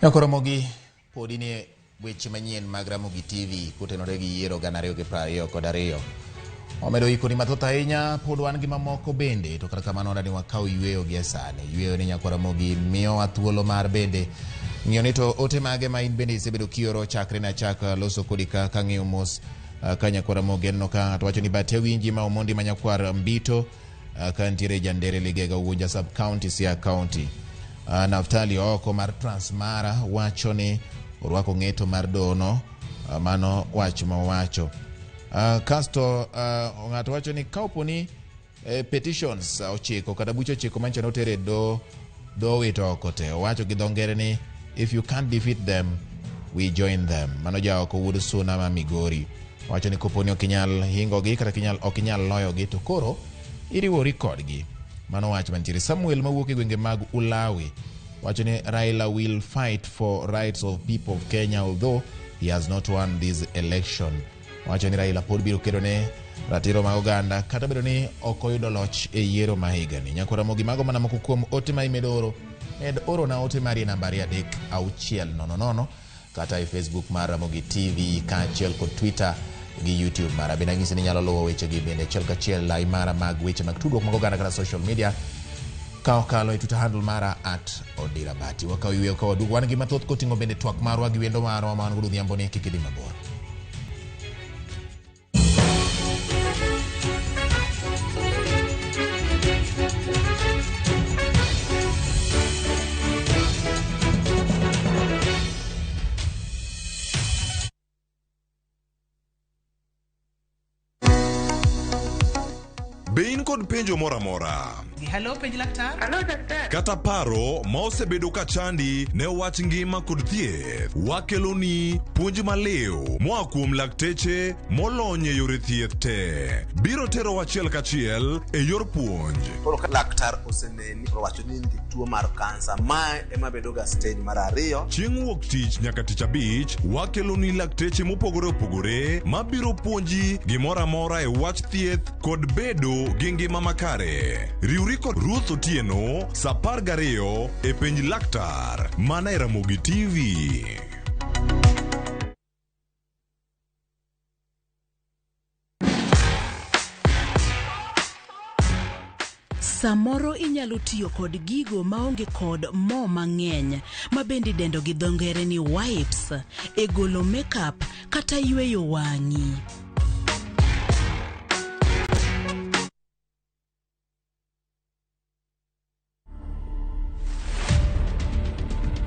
Nyakoromogi podi ni weche manyien mag Ramogi TV kotenore gi yiero 2022. Omedo ikoni mathoth ahinya, pod wan gi mamoko bende, to kata kamano wadani wakaw yweyo gi e sani. Yweyo ni Nyakoromogi miyowa thuolo mar bende ng'iyo ni to ote mage ma in bende isebedo kioro chakre ne achak loso kodi ka kang'iyo mos ka Nyakoromogi aneno ka ng'ato wacho ni bate winji ma Omondi ma Nyakwar Mbito ka nitiere Jandere Ligega Ugunja sub county Siaya County. Naftali oko mar Transmara wacho ni orwako ng'eto mar dono, mano wach mowacho. Kasto ng'ato wacho ni kaopo ni petitions 9 kata buche 9 mancho notere do wito oko te. Owacho gi dho ngere ni if you can't defeat them, we join them. Mano ja oko wuod Suna ma Migori. Owacho ni kopo ni ok inyal hingogi kata ok inyal loyogi to koro iriwori kodgi. Mano wach mantiere. Samuel mawuok e gwenge mag Ulawi wacho ni Raila will fight for rights of people of Kenya although he has not won this election. Wacho ni Raila pod biro kedo ne ratiro mag oganda kata bedo ni ok oyudo loch e yiero ma higani. Nyakoromogi mago mana moko kuom ote ma imedo oro. Med oro na ote mari e nambari 3600 kata e Facebook mar Ramogi TV kaachiel kod Twitter gi YouTube mara. Bende anyisi ni inyalo luwo wechegi bende achiel kachiel lai mara mag weche mag tudruok mag oganda kata social media Ka okalo e Twitter handle mara @OdiraBati. Wakaw yweyo ka waduogo. Wan gi mathoth koting'o bende twak marwa gi wendo marwa ma wan godo odhiambo ni kik idhi mabor. Be in kod penjo moro amora? Hello, penj laktar. Hello, daktari. Kata paro ma osebedo ka chandi ne wach ngima kod thieth, wakeloni puonj maliw moa kuom lakteche molony e yore thieth te. Biro terowa achiel kachiel e yor puonj. Koro ka laktar oseneni to owacho ni in gi tuo mar kansa, mae ema bedo ga stage mar ariyo. Chieng' wuok tich nyaka tich abich, wakeloni lakteche mopogore opogore mabiro puonji gimoro amora e wach thieth kod bedo gi ngima makare. Riwri kod Ruth Otieno sa 12 e penj laktar mana e Ramogi TV. Samoro inyalo tiyo kod gigo maonge kod mo mang'eny ma bende idendo gi dho ngere ni wipes e golo makeup kata yweyo wang'i.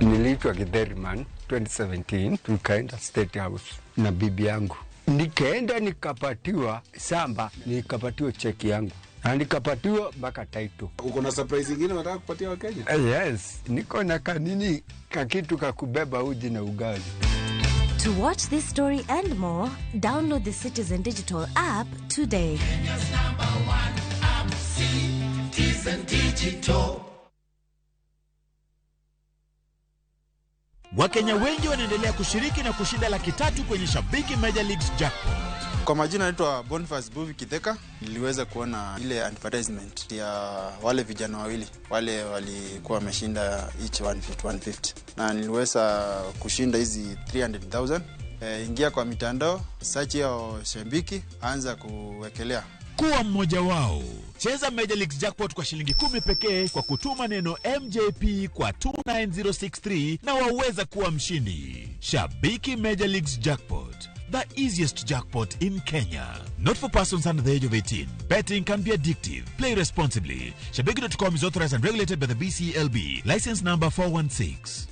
Niliitwa Githeriman 2017, tukaenda State House na bibi yangu, nikaenda nikapatiwa samba, nikapatiwa cheki yangu na nikapatiwa mpaka title. Uko na surprise ingine unataka kupatia Wakenya? Yes, niko na kanini kakitu kakubeba uji na ugali. To watch this story and more, download the Citizen Digital app today. Kenya's number one app, Citizen Digital. Wakenya wengi wanaendelea kushiriki na kushinda 300,000 kwenye Shabiki Major Leagues Jackpot. Kwa majina naitwa Boniface Buvi Kitheka. Niliweza kuona ile advertisement ya wale vijana wawili wale walikuwa wameshinda each 150 150, na niliweza kushinda hizi 300,000. Ingia kwa mitandao, search hiyo Shabiki, anza kuwekelea. Kuwa mmoja wao. Cheza Major Leagues Jackpot kwa shilingi 10 pekee kwa kutuma neno MJP kwa 29063 na waweza kuwa mshindi. Shabiki Major Leagues Jackpot, the easiest jackpot in Kenya. Not for persons under the age of 18. Betting can be addictive. Play responsibly. Shabiki.com is authorized and regulated by the BCLB. License number 416.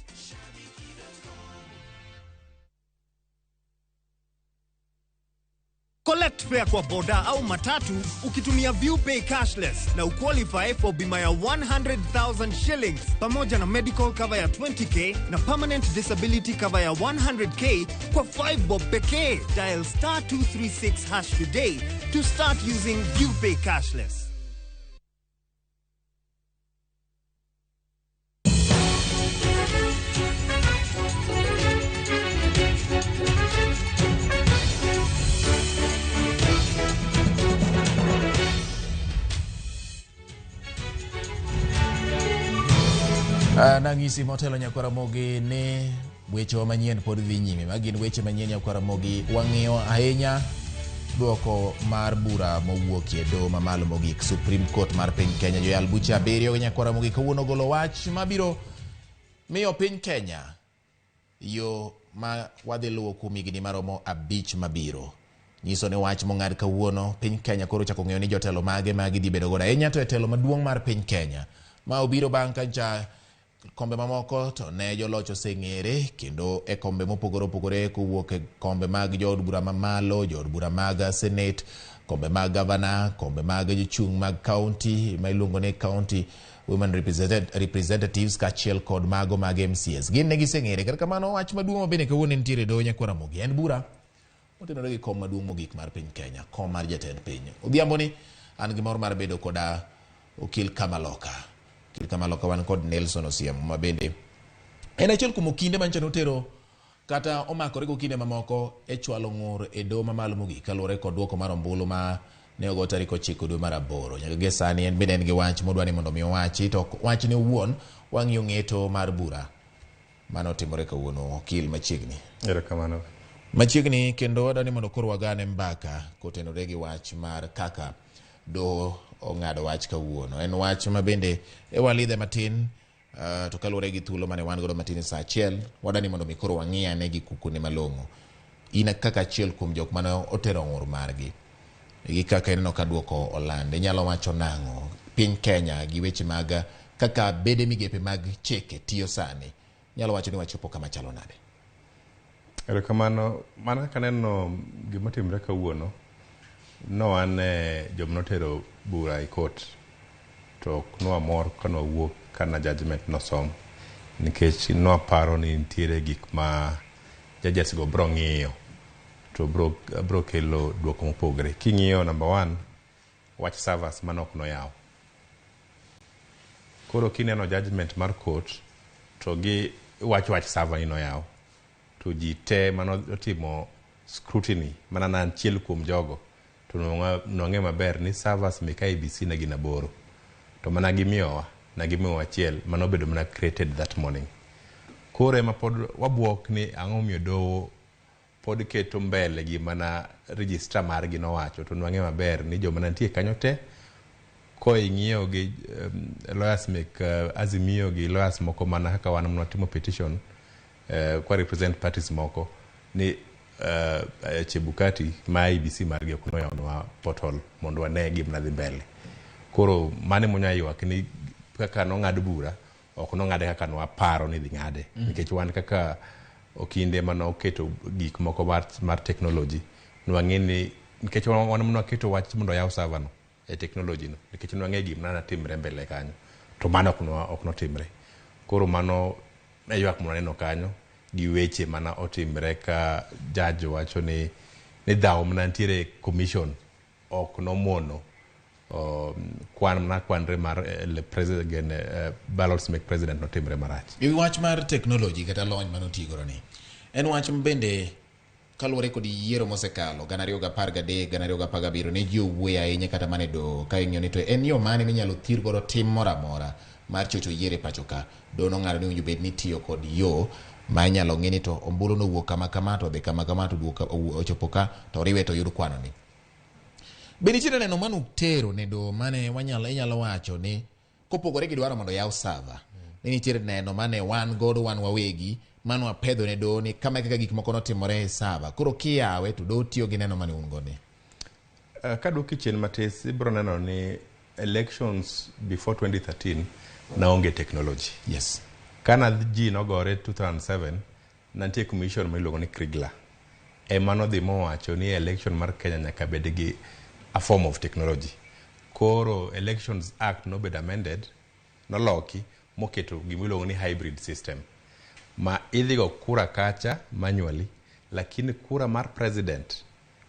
Collect fare kwa boda au matatu ukitumia ViewPay cashless na uqualify for bima ya 100,000 shillings pamoja na medical cover ya 20k na permanent disability cover ya 100k kwa 5 bob pekee. Dial star 236 hash today to start using ViewPay cashless. Nang'isi motelo nyakwar Ramogi ni wechewa manyien pod dhi nyime. Magi gin weche manyien nyakwar Ramogi. Wang'iyo ahinya duoko mar bura mowuokie doho mamalo mogik Supreme Court mar piny Kenya. Joyal buche 7 nyakwar Ramogi kawuono ogolo wach mabiro miyo piny Kenya yo ma wadhi luwo kuom higni maromo 5 mabiro. Nyiso ni wach mong'ad kawuono piny Kenya koro chako ng'eyo ni jotelo mage ma gidhi bedo godo ahinya to e telo maduong' mar piny Kenya ma obiro bang' kancha kombe mamoko to ne joloch oseng'ere kendo e kombe mopogore opogore kowuok e kombe mag jood bura mamalo, jood bura mag senate, kombe mag gavana, kombe mag jochung' mag county ma iluongo ni county women representatives kaachiel kod mago mag MCS. Gin ne giseng'ere. Kata kamano wach maduong' ma bende kawuono nitiere e doho nyakwar Ramogi en bura motenore gi kom maduong' mogik mar piny Kenya, kom mar jatend piny. Odhiambo ni an gi mor mar bedo koda okil Kamaloka. Okil Kamaloka wan kod Nelson Osiemo ma bende en achiel kuom okinde manyicha notero kata omakore gi okinde mamoko e chwalo ng'ur e doho mamalo mogik kaluwore kod duoko mar ombulu ma ne ogo tarik 9 dwe mar 8. Nyaka gie sani en bende en gi wach modwa ni mondo mi owachi, to wachne owuon wang'iyo ng'eto mar bura mane otimore kawuono. Okil machiegni. Erokamano. Machiegni kendo wadwa ni mondo koro wagane mbaka kotenore gi wach mar kaka doho ong'ado wach kawuono. En wach ma bende e walidhe matin, to kaluwore gi thuolo mane wan godo matin e saa achiel, wadani mondo mi koro wang'i ane gi kukune malong'o. In kaka achiel kuom jok mane otero ng'ur margi, gi kaka ineno ka duoko olande, inyalo wacho nang'o piny Kenya gi weche mag kaka bede migepe mag chike tiyo sani? Inyalo wacho ni wachopo kama chalo nade? Erokamano. Mana kaka aneno gima otimore kawuono, no wan joma notero bura e court to ok nwamor ka nwawuok kana judgment nosom, nikech nwaparo ni nitiere gik ma judges go bro ng'iyo to bro kelo duoko mopogre. King'iyo number one, wach servers mane ok noyaw. Koro kineno judgment mar court to gi wach server ni noyaw, to ji te manotimo scrutiny mana na achiel kuom jogo to nwang'e maber ni servers mek IEBC ne gin 8, to mana gimiyowa na gimiyowa achiel manobedo mana created that morning. Koro ema pod wabuok ni ang'o momiyo doho pod keto mbele gima na registrar margi nowacho, to nwang'e maber ni joma nitie kanyo te koing'iyo gi lawyers mek Azimio gi lawyers moko mana kaka wan nwatimo petition kwa represent parties moko ni Chebukati ma IEBC margi ok noyawonwa portal mondo wane gima dhi mbele. Koro mano emonya ywak ni kaka nong'ad bura ok nong'ade kaka nwaparo ni idhi ng'ade, nikech wan kaka okinde manoketo gik moko mar technology nwang'e ni nikech wan nwaketo wach mondo oyaw server no e technology no, nikech nwang'e gima natimre mbele kanyo to mano ok notimre. Koro mano e ywak mwaneno kanyo gi weche mana otimre ka judge wacho ni dhaw mana nitiere commission ok nomono kwan mana kwanre mar president ballots mek president notimre marach. E wach mar technology kata lony manotigodo ni en wach bende kaluwore kod yiero mosekalo 2013 2017 ne ji owuoyo ahinya kata mana e doho ka ing'iyo ni to en yo mane minyalo thir godo tim moro amora mar chocho yiero e pacho ka. Doho nong'ado ni owinjo bed ni itiyo kod yo ma inyalo ng'i ni to ombulu nowuok kama kama to odhi kama kama to ochopo ka to oriwe to oyud kwano ni. Be nitiere neno manutero ne doho mane inyalo wacho ni kopogore gi dwaro mondo oyaw server, ni nitiere neno mane wan godo wan wawegi mane wapedho ne doho ni kama e kaka gik moko notimore e server, koro kiyawe to doho tiyo gi neno mane un godo ni? Kaduoki chien matis, ibiro neno ni elections before 2013 naonge technology. Yes. Kana ji nogore 2007, nantie commission miluongo ni Kriegler. Ema nodhi mowacho ni election mar Kenya nyaka bed gi a form of technology. Koro Elections Act nobedo amended, noloki moketo gimiluongo ni hybrid system. Ma idhi go kura kacha manually, lakini kura mar president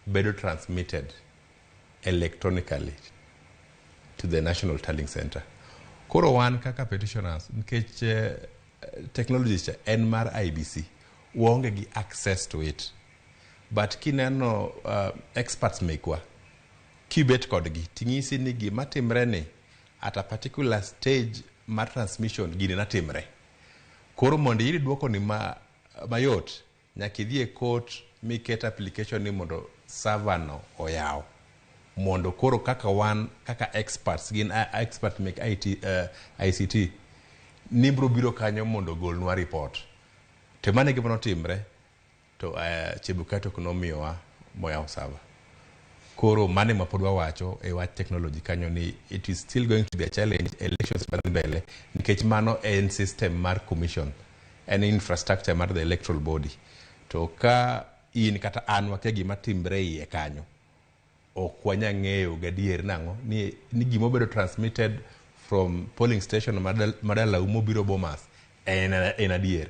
bedo transmitted electronically to the National Tallying Center. Koro wan kaka petitioners, nikech technology cha en mar IEBC, waonge gi access to it. But kineno experts mekwa, kibet kodgi, ting'isi ni gima timre ni at a particular stage mar transmission gini natimre. Koro mondo iyud duoko ni mayot, nyaka idhi e court miket application ni mondo server no oyaw. Mondo koro kaka wan, kaka experts, gin expert mek IT, ICT, nibro biro kanyo mondo ogolnwa report. To mano e gima notimre, to Chebukati ok nomiyowa moyaw server. Koro mano ema pod wawacho e wach technology kanyo ni it is still going to be a challenge elections madhi mbele, nikech mano en system mar commission, en infrastructure mar the electoral body. To ka in kata an wakia gima timre iye kanyo, ok wanya ng'eyo gadier nang'o ni gima obedo transmitted from polling station madalau mobiro Bomas en adier.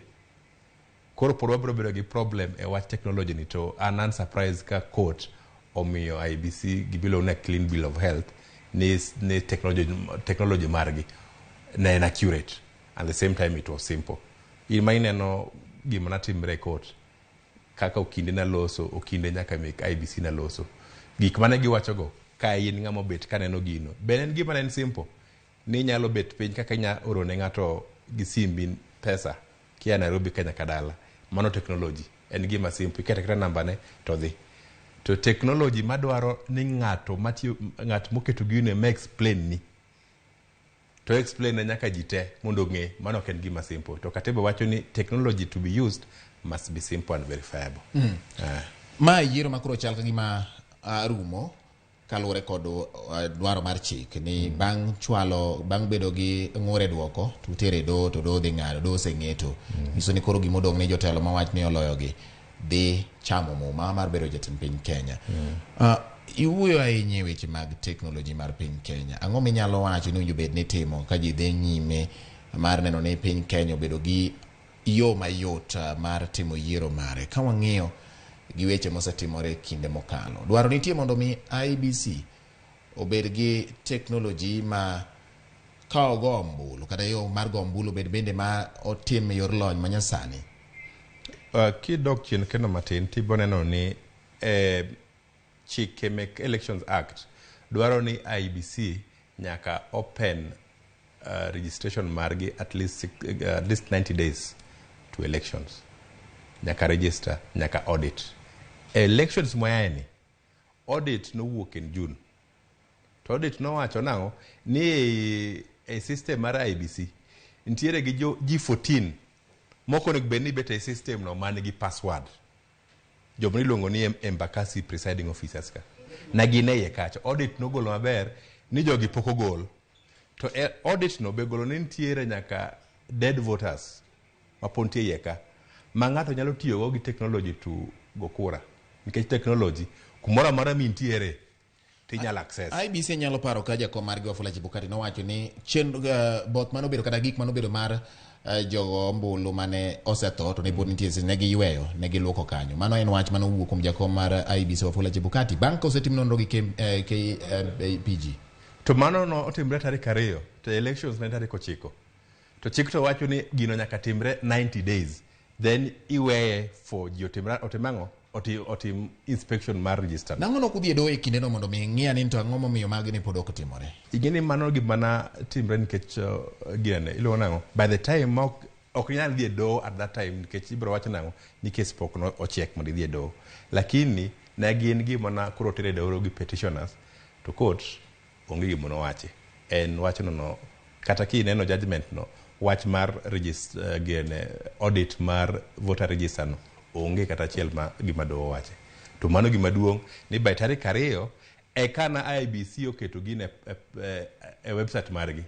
Koro pod wabiro bedo gi problem e wach technology ni, to an surprise ka court omiyo IEBC gimiluongo ni clean bill of health ni technology margi ne en accurate, and the same time it was simple. In ma ineno gima natimre e court, kaka okinde naloso, okinde nyaka mek IEBC naloso. Gik mane giwachogo, ka in ng'ama obet kaneno gino, be en gima ne en simple, ni inyalo bet piny kaka inya oro ne ng'ato gi simbi pesa kia Nairobi ka nyaka dala. Mano technology, en gima simple, iketo aketa namba ne to dhi. To technology madwaro ni ng'ato matiyo, ng'at moketo gino ema explain ni, to explain ne nyaka ji te mondo ong'e, mano ok en gima simple. To katiba wacho ni technology to be used must be simple and verifiable. Ma yiero ma koro chal ka gima rumo kaluwore kod dwaro mar chik ni bang' chwalo, bang' bedo gi ng'ur e duoko to utere doho, to doho dhi ng'ado, doho oseng'eto. Nyiso ni koro gimodong' ni jotelo mawach ni oloyogi dhi chamo muma mar bedo jatend piny Kenya. Iwuoyo ahinya e weche mag teknoloji mar piny Kenya. Ang'o minyalo wacho ni owinjo bed ni itimo ka ji dhi nyime mar neno ni piny Kenya obedo gi yo mayot mar timo yiero mare? Ka wang'iyo gi weche mosetimore kinde mokalo, dwaro nitie mondo mi IEBC obed gi teknoloji ma ka ogo ombulu kata yo mar go ombulu obed bende ma otim e yor lony manyasani. Kidok chien kendo matin, tibo neno ni chike mek Elections Act dwaro ni IEBC nyaka open registration margi at least 90 days to elections. Nyaka register, nyaka audit. Elections moyaeni, audit nowuok in June. To audit nowacho nang'o? Ni e system mar IEBC nitiere gi jo ji 14 mok onego bed ni bet e system no man gi password. Joma iluongo ni Embakasi presiding officers ka. Na gin e iye kacha. Audit nogolo maber ni jogi pok ogol. To e audit no be golo ni nitiere nyaka dead voters ma pod nitie iye ka, ma ng'ato nyalo tiyogo gi technology to go kura. Nikech technology kumoro amora mintiere tinyalo access. IEBC nyalo paro ka jakom margi Wafula Chebukati nowacho ni chenro both manobedo kata gik manobedo mar jogo ombulu mane osetho to ne pod nitie, ne giyweyo, ne giluoko kanyo. Mano en wach manowuok kuom jakom mar IEBC Wafula Chebukati bang' ka osetim nonro gi KPG. To mano no otimre tarik 2, to elections ne tarik 9. To chik to wacho ni gino nyaka timre 90 days. Then iweye for ji otim otim ang'o? Otim inspection mar register. Nang'o nok udhi e doho e kindeno mondo mi ng'i ane ni to ang'o momiyo magi ne pod ok otimore? Ing'e ni mano gima na timre nikech ginene iluongo nang'o? By the time ma ok inyal dhi e doho at that time, nikech ibiro wach nang'o ni case pok no ochiek mondo idhi e doho. Lakini ne gin gima na koro oter e doho gi petitioners, to court onge gima nowachi. En wachno no kata kineno judgment no, wach mar register, gene audit mar voter register no onge kata achiel ma gima doho wache. To mano gima duong' ni by tarik 2 eka na IEBC oketo gino e website margi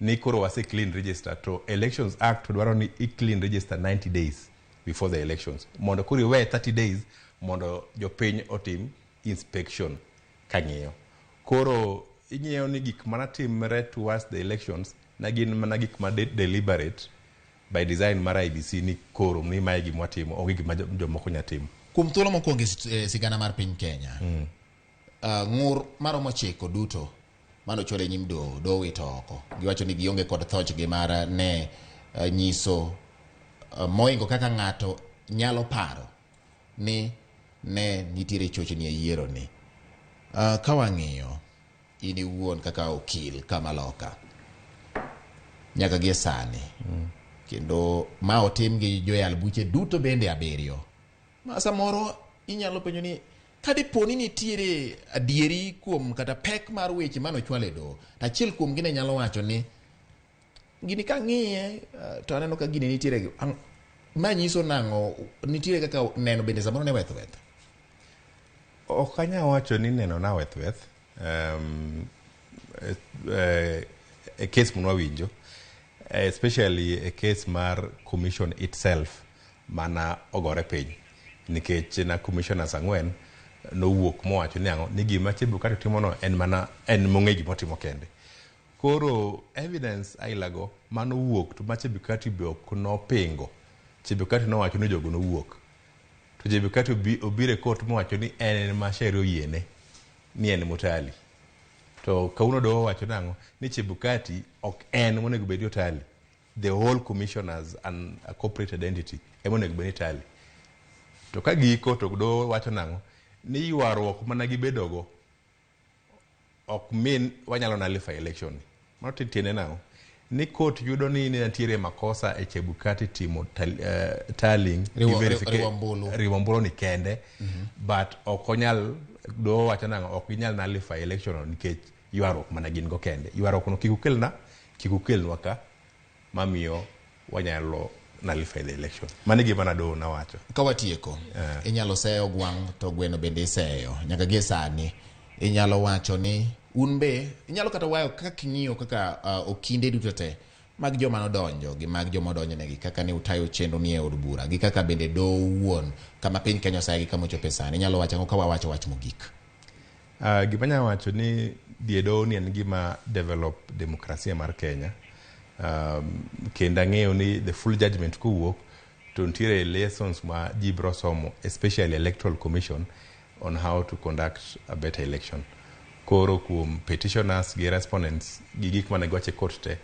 ni koro wase clean register, to Elections Act dwaro ni i clean register 90 days before the elections, mondo koro iwe 30 days mondo jopiny otim inspection kang'iyo. Koro ing'iyo ni gik manatimre towards the elections na gin mana gik ma deliberate by design mar IEBC, ni koro ni mae gima watimo, onge gima jomoko nya timo. Kuom thuolo mokwongo e sigana mar piny Kenya, ng'ur maromo 9 duto manochwal e nyim doho, doho owito oko. Giwacho ni gionge kod thochgi mar ne nyiso moingo kaka ng'ato nyalo paro ni ne nitiere chochni e yiero ni. Ka wang'iyo in iwuon kaka okil kamaloka nyaka gie sani, kendo ma otim gi joyal buche duto bende 7, ma samoro inyalo penjo ni kadipo ni nitiere adieri kuom kata pek mar weche manochwal e doho, to achiel kuom gi ne nyalo wacho ni gini kang'iye to aneno ka gini nitiere, ma nyiso nang'o, nitiere kaka neno bende samoro ne weth weth. Ok anyal wacho ni neno na weth weth e case manwawinjo, especially e case mar commission itself mana ogore piny, nikech na commissioners 4 nowuok mowacho ni ang'o, ni gima Chebukati timono en mana en mong'e gimotimo kende. Koro evidence ailago manowuok to ma Chebukati be ok nopingo. Chebukati nowacho ni jogo nowuok, to Chebukati obiro e court mowacho ni en ema sheria oyiene ni en motali. To kawuono doho owacho nang'o? Ni Chebukati ok en monego bed ni otali, the whole commissioners and a corporate identity ema onego bed ni tali. To ka giko to doho wacho nang'o? Ni ywaruok mana gibedogo ok min wanyalo nullify election ni. Mano tiende nang'o? Ni court yudo ni ne nitiere makosa e Chebukati timo tallying gi Riwo ombulu. Riwo ombulu ni kende. But ok onyal doho wacho nang'o, ok ginyal nullify election no nikech ywaruok mana gin go kende. Ywaruok no kik ukelna, kik ukelnwa ka mamiyo wanyalo nullify the election. Mano e gima na doho nawacho. Ka watieko, inyalo seyo gwang' to gweno bende iseyo. Nyaka gie sani inyalo wacho ni un be inyalo kata wayo kaka ing'iyo kaka okinde duto te mag joma nodonjo gi mag joma odonjonegi, kaka ne utayo chenro ni e od bura gi kaka bende doho owuon kama piny Kenya osaye gi kama ochope sani. Inyalo wacho ang'o ka wawacho wach mogik? Gima anyalo wacho ni dhi e doho ni en gima develop demokrasia mar Kenya. Kendo ang'eyo ni the full judgment kowuok to nitiere lessons ma ji biro somo, especially Electoral Commission, on how to conduct a better election. Koro kuom petitioners gi respondents gi gik mane giwacho e court te,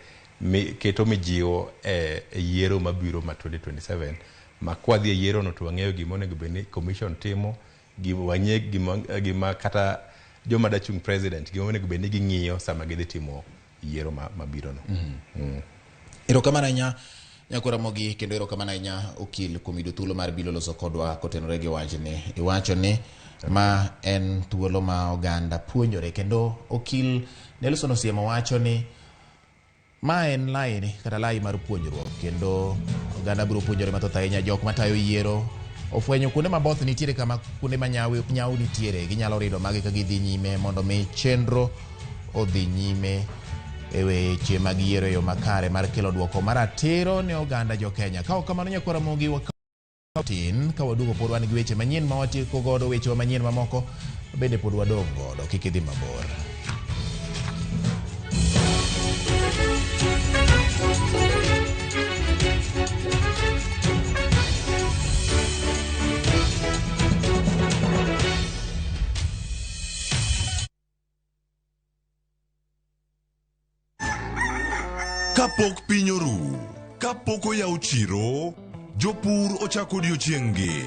keto mijiwo e yiero mabiro ma 2027, ma kwadhi e yiero no to wang'eyo gima onego bed ni commission timo, wang'e gima kata joma dachung' president gima onego bed ni ging'iyo sama gidhi timo yiero mabiro no. Erokamano ahinya Nyakora Ramogi, kendo erokamano ahinya okil kuom yudo thuolo mar biro loso kodwa kotenore gi wachni. Iwacho ni ma en thuolo ma oganda puonjore, kendo okil Nelson Osiemo wacho ni ma en line kata lai mar puonjruok, kendo oganda biro puonjore mathoth ahinya. Jok matayo yiero ofwenyo kuonde ma both nitiere, kama kuonde ma nyawo nitiere, ginyalo rido magi ka gidhi nyime mondo mi chenro odhi nyime e weche mag yiero e yo makare mar kelo duoko maratiro ne oganda jo Kenya. Ka ok kamano, Nyakwar Ramogi, tin ka waduogo pod wan gi weche manyien ma watieko godo, wechewa manyien mamoko bende pod wadong' godo, kik idhi mabor. Kapok piny oru, kapok oyaw chiro, jopur ochako odiochieng'-gi.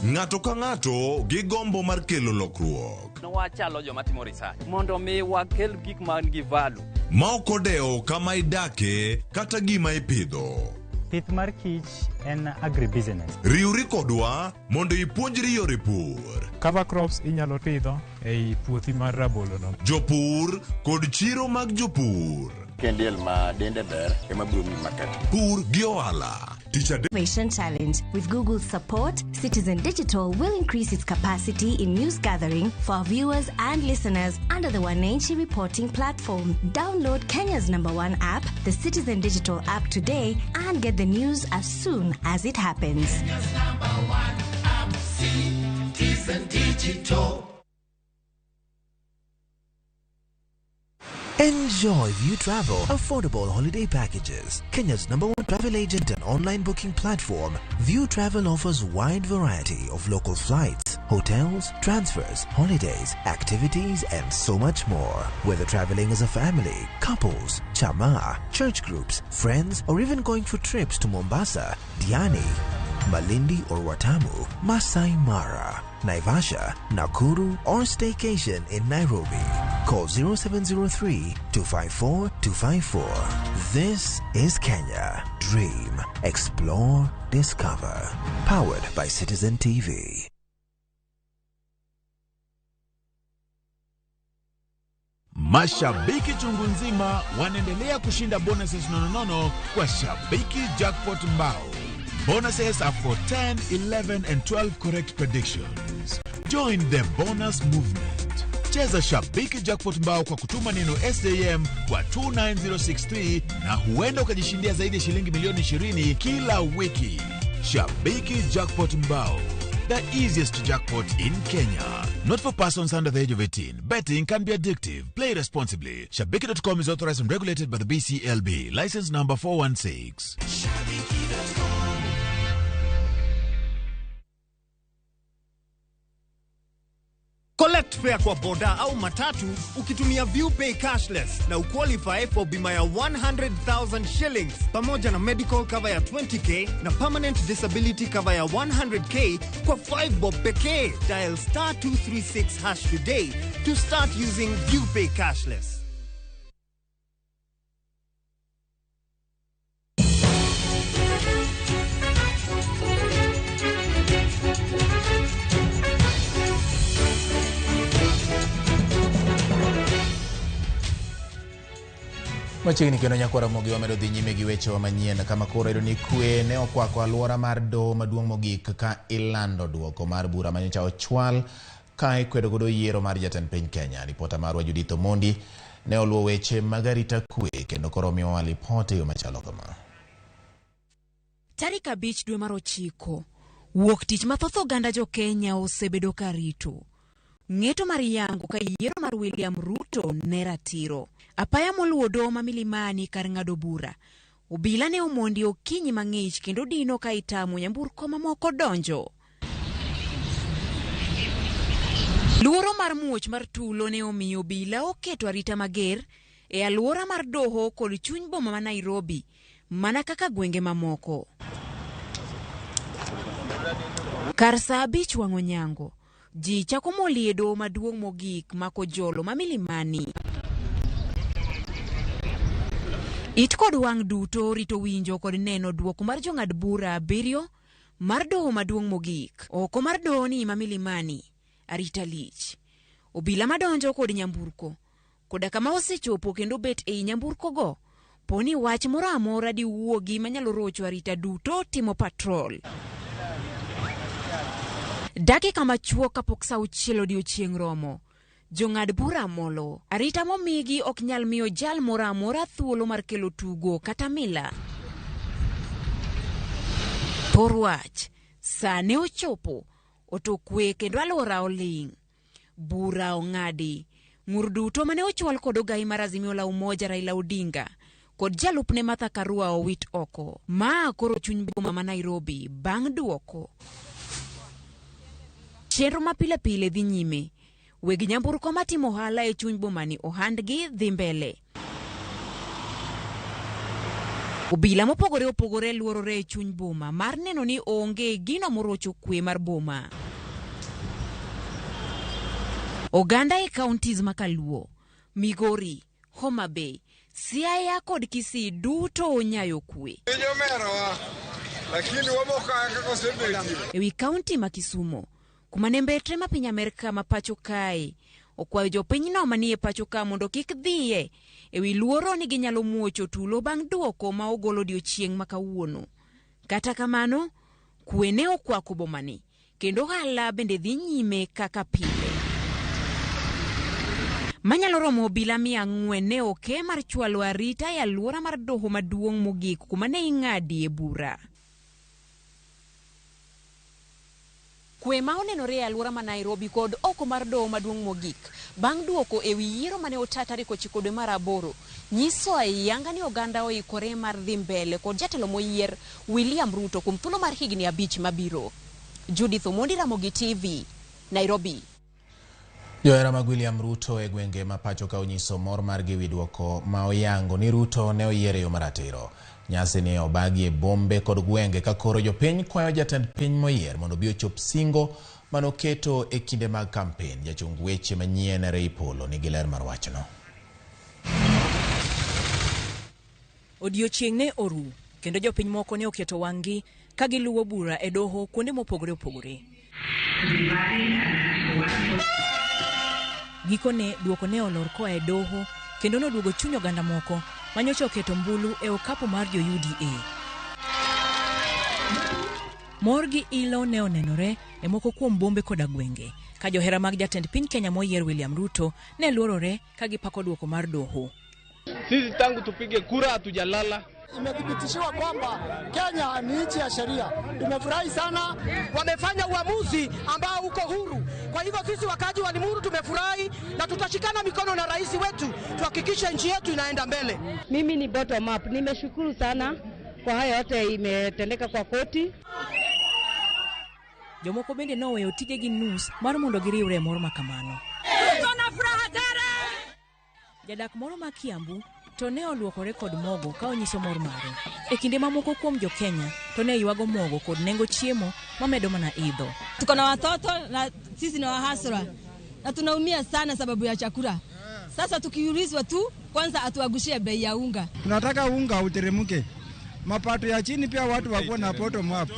Ng'ato ka ng'ato gi gombo mar kelo lokruok. Wachalo joma timo research mondo mi wakel gik man gi value. Ma ok odewo kama idake kata gima ipidho. Pith mar kich en agribusiness. Riwri kodwa mondo ipuonjri yore pur. Cover crops inyalo pidho ei puothi mar rabolo no. Jopur kod chiro mag jopur. Kendiel ma dende ber ema biro miyi market. Pur gi ohala. Tich adek. Innovation Challenge. With Google's support, Citizen Digital will increase its capacity in news gathering for our viewers and listeners under the Wananchi reporting platform. Download Kenya's #1 app, the Citizen Digital app today, and get the news as soon as it happens. Kenya's #1 app, Citizen Digital. Enjoy View Travel affordable holiday packages. Kenya's #1 travel agent and online booking platform, View Travel offers wide variety of local flights, hotels, transfers, holidays, activities, and so much more. Whether traveling as a family, couples, chama, church groups, friends, or even going for trips to Mombasa, Diani, Malindi or Watamu, Masai Mara, Naivasha, Nakuru, or staycation in Nairobi. Call 0703 254 254. This is Kenya. Dream, explore, discover. Powered by Citizen TV. Mashabiki chungu nzima wanaendelea kushinda bonuses nononono kwa Shabiki Jackpot Mbao. Bonuses are for 10, 11 and 12 correct predictions. Join the bonus movement. Cheza Shabiki Jackpot Mbao kwa kutuma neno SJM kwa 29063 na huenda ukajishindia zaidi ya shilingi milioni 20 kila wiki. Shabiki Jackpot Mbao, the easiest jackpot in Kenya. Not for persons under the age of 18. Betting can be addictive. Play responsibly. Shabiki.com is authorized and regulated by the BCLB. License number 416. Shabiki.com. Collect fare kwa boda au matatu ukitumia ViewPay cashless na uqualify for bima ya 100,000 shillings pamoja na medical cover ya 20k na permanent disability cover ya 100k kwa 5 bob pekee. Dial star 236 hash today to start using ViewPay cashless. Machiegni kendo nyakwara Ramogi wamedo dhi nyime gi wechewa manyien kama koro yudo ni kwe ne okwako alwora mar doho maduong' mogik ka ilando duoko mar bura manyocha ochwal ka ikwedo godo yiero mar jatend piny Kenya. Ripota marwa Judith Omondi ne oluwo weche mag arita kwe kendo koro miyowa lipot e yo machalo kama. Tarik 5 dwe mar 9, wuok tich mathoth oganda jo Kenya osebedo ka rito. Ng'eto mar yango ka yiero mar William Ruto ne ratiro. Apaya moluwo doho ma Milimani kar ng'ado bura. Obila ne omondi okinyi mang'ich kendo dino ka itamo nyamburko mamoko donjo. Luoro mar muoch mar tulo ne omiyo obila oketo arita mager e alwora mar doho kod chuny boma ma Nairobi, mana kaka gwenge mamoko. Kar saa 5 wang' onyango, ji chako moli e doho maduong' mogik mako jolo ma Milimani. It kod wang' duto rito winjo kod neno duoko mar jong'ad bura 7 mar doho maduong' mogik. Oko mar doho ni ma Milimani, arita lich. Obila madonjo kod nyamburko, koda kama osechopo kendo bet ei nyamburkogo, poni wach moro amora diwuogi manyalo rocho arita duto timo patrol. Dakika machuok kapok saa 6 odiochieng' romo, jong'ad bura molo. Arita momigi ok nyal miyo jal moro amora thuolo mar kelo tugo kata mila. Thor wach, saa ne ochopo, oto kwe kendo alwora oling'. Bura ong'adi. Ng'ur duto mane ochwal kod ogai mar Azimio la Umoja Raila Odinga kod jalupne Martha Karua owit oko. Ma koro chuny boma ma Nairobi bang' duoko. Chenro ma pile pile dhi nyime. Weg nyamburko matimo ohala e chuny bomani ohandgi dhi mbele. Obila mopogore opogore luorore e chuny boma mar neno ni onge gino morocho kwe mar boma. Oganda e counties ma Kaluo, Migori, Homa Bay, Siaya kod Kisii duto onyayo kwe. Piny omerowa, lakini wamoka kaka osebetie. Ewi kaunti ma Kisumo, kuma ne mbetre ma piny Amerka ma pacho kae, okwayo jopinyno manie pacho ka mondo kik dhiye ewi luoro ni ginyalo muocho tulo bang' duoko ma ogolo odiochieng' ma kawuono. Kata kamano, kwe ne okwako bomani, kendo ohala bende dhi nyime kaka pile. Manyalo romo obila 400 ne oke mar chwalo arita e alwora mar doho maduong' mogik kuma ne ing'adie bura. Kwe ma onenore e alwora ma Nairobi kod oko mar doho maduong' mogik bang' duoko ewi yiero mane ota tarik 9 dwe mar 8 nyiso ayanga ni oganda oikore mar dhi mbele kod jatelo moyier William Ruto kuom thuolo mar higni 5 mabiro. Judith Omondi, Ramogi TV, Nairobi. Johera mag William Ruto e gwenge ma pacho ka onyiso mor margi ewi duoko ma oyango ni Ruto ne oyier e yo maratiro. Nyasi ne obagi e bombe kod gwenge ka koro jopiny kwayo jatend piny moyier mondo obi ochop singo manoketo e kinde mag kampen. Jachung weche manyien Ray Polo nigi ler mar wachno. Odiochieng' ne oru kendo jopiny moko ne oketo wang'gi ka giluwo bura e doho kuonde mopogore opogore. Gikone duoko ne olor koa e doho kendo noduogo chuny oganda moko manyocha oketo mbulu e okapu mar jo UDA. Mor gi ilo ne onenore e moko kuom bombe koda gwenge ka johera mag jatend piny Kenya moyier William Ruto ne luorore ka gipako duoko mar doho. Sisi tangu tupige kura hatujalala. Imethibitishiwa kwamba Kenya ni nchi ya sheria. Tumefurahi sana, wamefanya uamuzi ambao uko huru. Kwa hivyo sisi wakaji wa Limuru tumefurahi na tutashikana mikono na rais wetu tuhakikishe nchi yetu inaenda mbele. Mimi ni bottom up. Nimeshukuru sana kwa haya yote imetendeka kwa koti. Jomoko bende noweyo tijegi nus mar mondo giriwre e mor ma kamano. Tuko furaha tele. Jadak moro ma Kiambu to ne oluokore kod mogo ka onyiso mor mare. E kinde mamoko kuom jo Kenya to ne ywago mogo kod nengo chiemo mamedo mana idho. Tuko na watoto na sisi ni wahasra na tunaumia sana sababu ya chakula. Sasa tukiulizwa tu kwanza atuagushie bei ya unga. Tunataka unga uteremke. Mapato ya chini pia watu wakuwe na bottom up.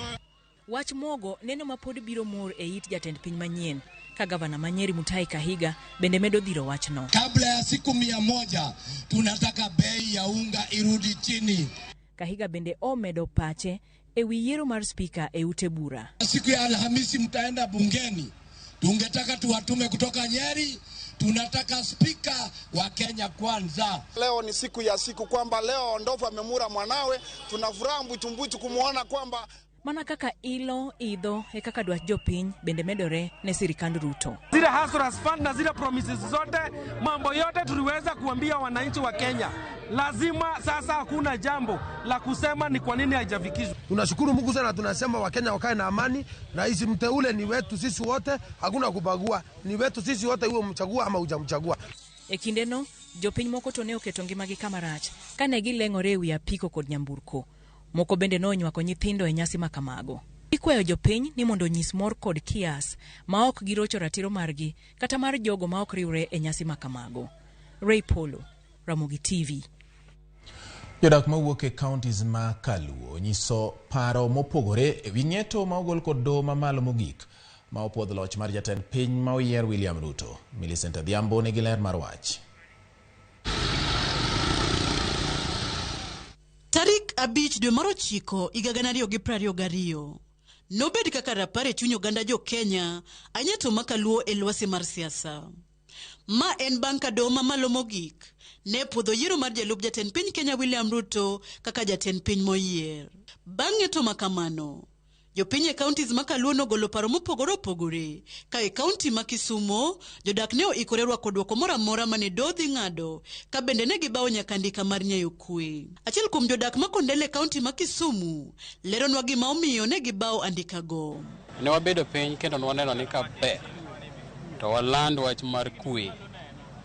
Wach mogo neno ma pod biro mor e it jatend piny manyien. ka gavana ma Nyeri Mutahi Kahiga bende medo dhiro wachno. Kabla ya siku 100 tunataka bei ya unga irudi chini. Kahiga bende omedo pache e wi yiero mar spika e ute bura. Siku ya Alhamisi mtaenda bungeni, tungetaka tuwatume kutoka Nyeri. Tunataka spika wa Kenya Kwanza. Leo ni siku ya siku kwamba leo ndovu amemura mwanawe, tunafuraha mbutumbwitu kumuona kwamba Mana kaka ilo idho e kaka dwach jopiny bende medore ne sirikand Ruto. Zile hustlers fund na zile promises zote, mambo yote tuliweza kuambia wananchi wa Kenya, lazima sasa, hakuna jambo la kusema ni kwa nini haijafikishwa. Tunashukuru Mungu sana, tunasema Wakenya wakae na amani. Rais mteule ni wetu sisi wote, hakuna kubagua, ni wetu sisi wote, iwe umchagua ama hujamchagua. E kindeno, jopiny moko to ne oketo ngimagi kama rach kane gileng'ore e wi apiko kod nyamburko. Moko bende nonywako nyithindo e nyasi makamago. Ikwayo jopiny ni mondo onyis mor kod kias ma ok girocho ratiro margi kata mar jogo ma ok riwre e nyasi makamago. Ray Polo, Ramogi TV. Jodak mawuok e counties ma Kaluo nyiso paro mopogore e wi ng'eto ma ogol kod doho mamalo mogik ma opuodho loch mar jatend piny ma oyier William Ruto. Millicent Adhiambo nigi ler mar wach. Tarik 5 dwe mar 9 higa 2022 nobed kaka rapar e chuny oganda jo Kenya ahinya to ma Kaluo e lwasi mar siasa. Ma en bang' ka doho mamalo mogik ne puodho yiero mar jalup jatend piny Kenya William Ruto kaka jatend piny moyier. Bang' ng'eto ma kamano, jopiny e counties ma Kaluo nogolo paro mopogore opogore ka e kaunti ma Kisumo jodak ne oikore rwako dwoko moro amora mane doho dhi ng'ado ka bende ne gibawo nyaka andika mar nyayo kwe. Achiel kuom jodak ma Kondele e kaunti ma Kisumu leronwa gima omiyo ne gibawo andikago. Ne wabedo piny kendo ne waneno ni ka ber to waland wach mar kwe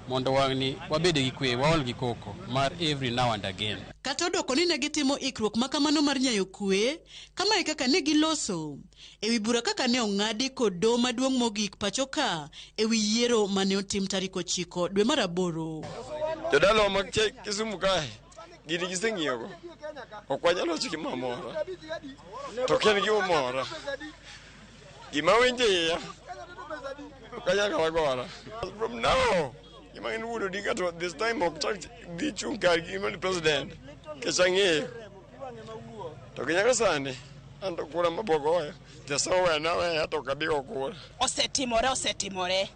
mondo wang'ni wabed gi kwe, waol gi koko mar every now and again. Kata odoko ni ne gitimo ikruok ma kamano mar nyayo kwe, kama e kaka ne giloso e wi bura kaka ne ong'adi kod doho maduong' mogik pacho ka e wi yiero mane otim tarik 9 dwe mar 8. Jodalawa mag Kisumu kae gini giseng'iyogo, ok wanyal wacho gima mora, to ok en gima mora. Gima winjo iya ok anyal kata gora. From now gima en wuod Odinga to this time ok chak dhi chung' kar gima ni president nikech ang'eyo. To gi nyaka sani an to kura mapok oweyo, Nyasaye owena aweya to ok abi go kura. Osetimore, osetimore.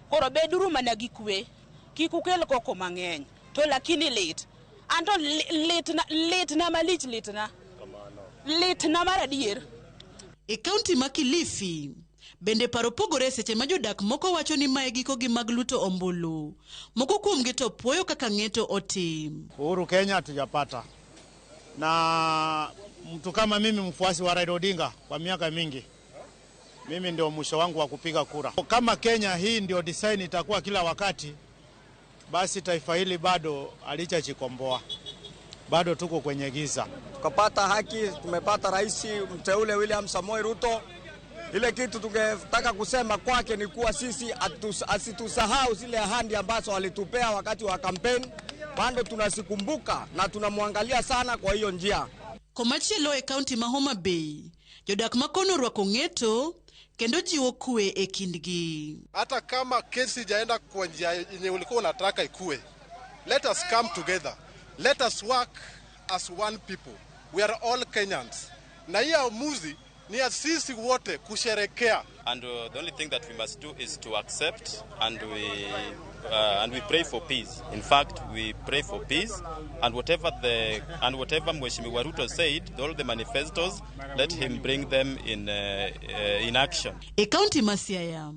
Koro beduru mana gi kwe, kik ukel koko mang'eny. To lakini lit. Anto litna, litna malich litna. Litna mar adier. E kaunti ma Kilifi, bende paro pogore e seche ma jodak moko wacho ni mae gikogi mag luto ombulu. Moko kuomgi to puoyo kaka ng'eto otim. Uhuru Kenya hatujapata. Na mtu kama mimi mfuasi wa Raila Odinga kwa miaka mingi, mimi ndio mwisho wangu wa kupiga kura. Kama Kenya hii ndio design itakuwa kila wakati, basi taifa hili bado halijajikomboa. Bado tuko kwenye giza. Tukapata haki, tumepata rais mteule William Samoei Ruto. Ile kitu tungetaka kusema kwake ni kuwa sisi asitusahau zile ahadi ambazo alitupea wakati wa kampeni. Bado tunasikumbuka na tunamwangalia sana kwa hiyo njia. Komachielo e kaunti ma Homa Bay, jodak makono orwako ng'eto kendo jiwo kwe e kindgi. Hata kama kesi ijaenda kwa njia yenye ulikuwa unataka ikue, let us come together. Let us work as one people. We are all Kenyans. Na hii amuzi ni ya sisi wote kusherekea. And the only thing that we must do is to accept and we pray for peace. In fact, we pray for peace, and whatever Mheshimiwa Ruto said, all the manifestos, let him bring them in action. E kaunti ma Siaya,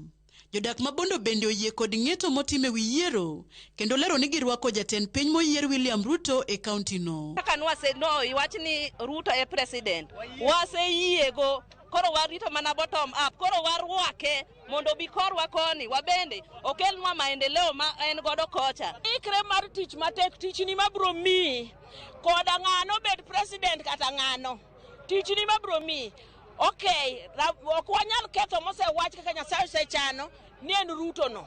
jodak ma Bondo bende oyie kod ng'eto motim e wi yiero kendo lero ni girwako jatend piny moyier William Ruto e kaunti no. Kaka nwase no iwach ni Ruto e president, waseyiego. Koro warito mana bottom up, koro warwake mondo bi korwa koni wabende okelnwa maendeleo ma en godo kocha. Ikre mar tich matek, tichni mabro miyi koda ng'ano bed president kata ng'ano, tichni mabro miyi. Okay, ok wanyal ketho mosewach kaka Nyasaye osechano ni en Ruto no,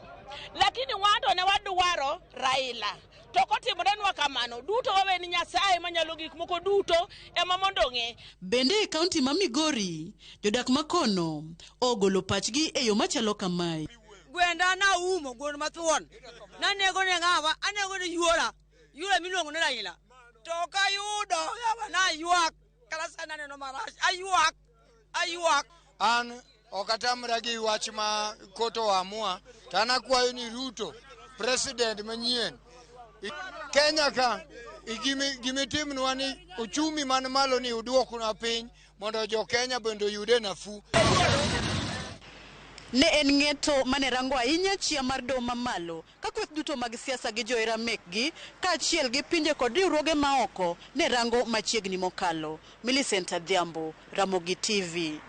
lakini wanto ne wadwaro Raila. To kotimorenwa kamano duto wawe ni Nyasaye manyalo gik moko duto ema mondo ong'e. Bende e kaunti ma Migori, jodak makono ogolo pachgi e yo machalo kamae. Gwenda naumo gweno mathuon. Nanego ne ng'awa, anego ne yuora. Yuora miluongo ni Raila. To ok ayudo, yawa naywak. Kata sani aneno marach. Aywak. Aywak. An ok atamra gi wach ma court oamua to an akwayo ni Ruto president manyien Kenya ka gimitimnwa ni uchumi man malo ni uduoknwa piny mondo jo Kenya bende oyude nafuu. Ne en ng'eto mane rango ahinya chia mar doho mamalo ka kweth duto mag siasa gi johera mekgi kaachiel gi pinje kod riwruoge maoko ne rango machiegni mokalo. Millicent Adhiambo, Ramogi TV.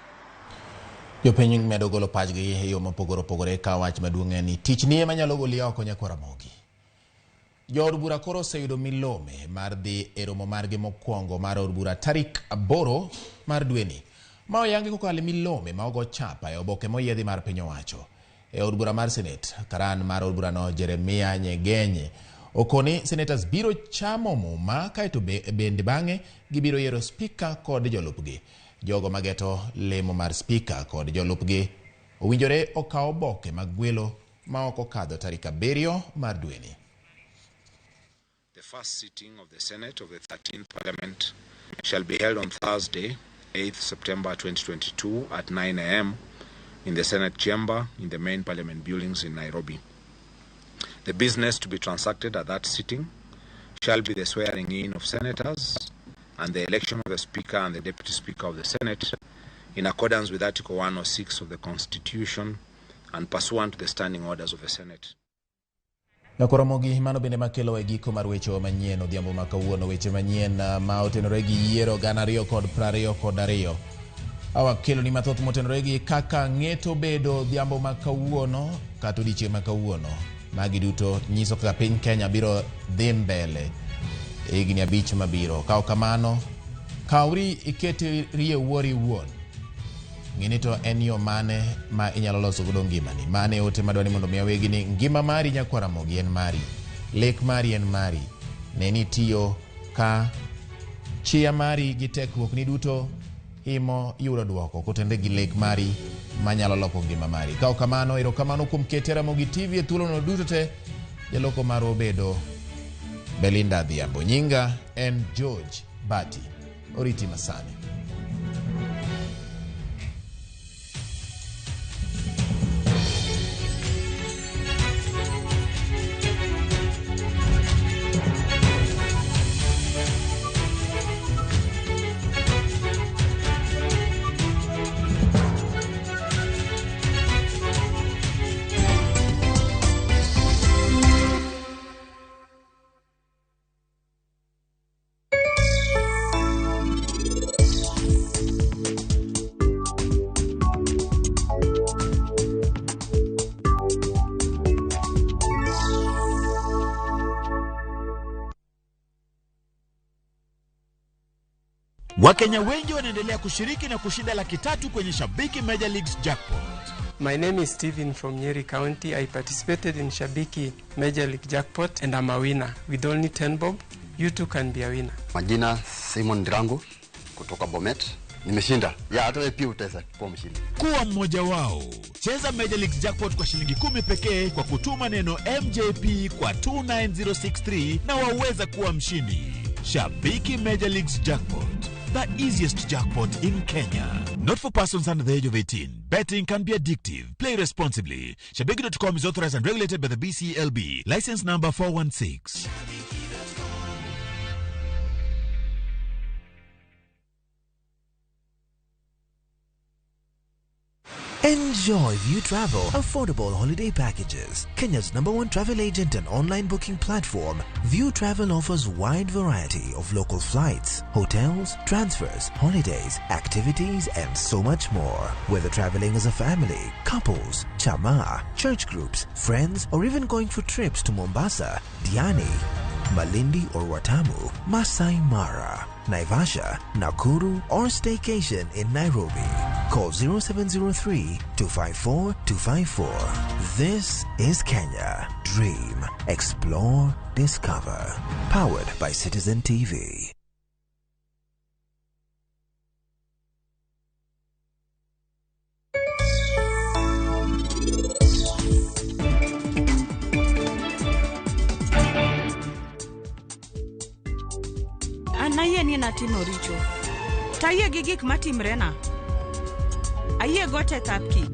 Jopiny medo golo pachgi e yo mopogore opogore ka wach maduong' en ni tich ni ema nyalo goli oko nyakwa Ramogi. Jood bura koro oseyudo milome mar dhi e romo margi mokwongo mar od bura tarik 8 mar dweni. Ma oyangi kokalo e milome ma ogo chapa e oboke moyiedhi mar piny owacho. E od bura mar Senate, karan mar od burano Jeremia Nyegenye okoni senators biro chamo muma kaeto bende bang'e gibiro yiero spika kod jolupgi. Jogo mageto lemo mar spika kod jolupgi owinjore okaw oboke mag gwelo ma ok okadho tarik 7 mar dweni. The first sitting of the Senate of the 13th Parliament shall be held on Thursday, 8th September 2022 at 9 a.m. in the Senate chamber in the main Parliament buildings in Nairobi. The business to be transacted at that sitting shall be the swearing in of senators and the election of the Speaker and the Deputy Speaker of the Senate in accordance with Article 106 of the Constitution and pursuant to the standing orders of the Senate. Nakoromogi mano bende makelo e giko mar weche manyien odhiambo ma kawuono, weche manyien ma otenore gi yiero 2022. Awakelo ni mathoth motenore gi kaka ng'eto bedo odhiambo ma kawuono kata odiechieng' ma kawuono. Magi duto nyiso kaka piny Kenya biro dhi mbele e higni 5 mabiro. Ka ok kamano, kawri iketri e wuori iwuon. Ng'eni to en yo mane ma inyalo loso godo ngimani. Mane ote madwani mondo mi awegi ni ngima mari nyakwa Ramogi en mari. Lek mari en mari. Ne ni tiyo ka chia mari gi tekruok ni duto imo yudo duoko kotenre gi lek mari manyalo loko ngima mari. Ka ok kamano, erokamano kuom kete Ramogi TV e thuolono duto te. Jaloko marwa obedo Belinda Adhiambo. Nyinga en George Bati. Oriti masani. Wakenya wengi wanaendelea kushiriki na kushinda 300,000 kwenye Shabiki Major Leagues Jackpot. My name is Steven from Nyeri County. I participated in Shabiki Major League Jackpot and I'm a winner. With only 10 bob, you too can be a winner. Majina Simon Drango kutoka Bomet. Nimeshinda. Ya hata wewe pia utaweza kuwa mshindi. Kuwa mmoja wao. Cheza Major League Jackpot kwa shilingi 10 pekee kwa kutuma neno MJP kwa 29063 na waweza kuwa mshindi. Shabiki Major Leagues Jackpot, the easiest jackpot in Kenya. Not for persons under the age of 18. Betting can be addictive. Play responsibly. Shabiki.com is authorized and regulated by the BCLB. License number 416. Enjoy View Travel affordable holiday packages. Kenya's #1 travel agent and online booking platform, View Travel offers wide variety of local flights, hotels, transfers, holidays, activities, and so much more. Whether traveling as a family, couples, chama, church groups, friends, or even going for trips to Mombasa, Diani, Malindi or Watamu, Masai Mara, Naivasha, Nakuru, or staycation in Nairobi. Call 0703 254 254. This is Kenya. Dream, explore, discover. Powered by Citizen TV. An ayie ni natimo richo. To ayie gi gik matimrena. Ayie go te thapki.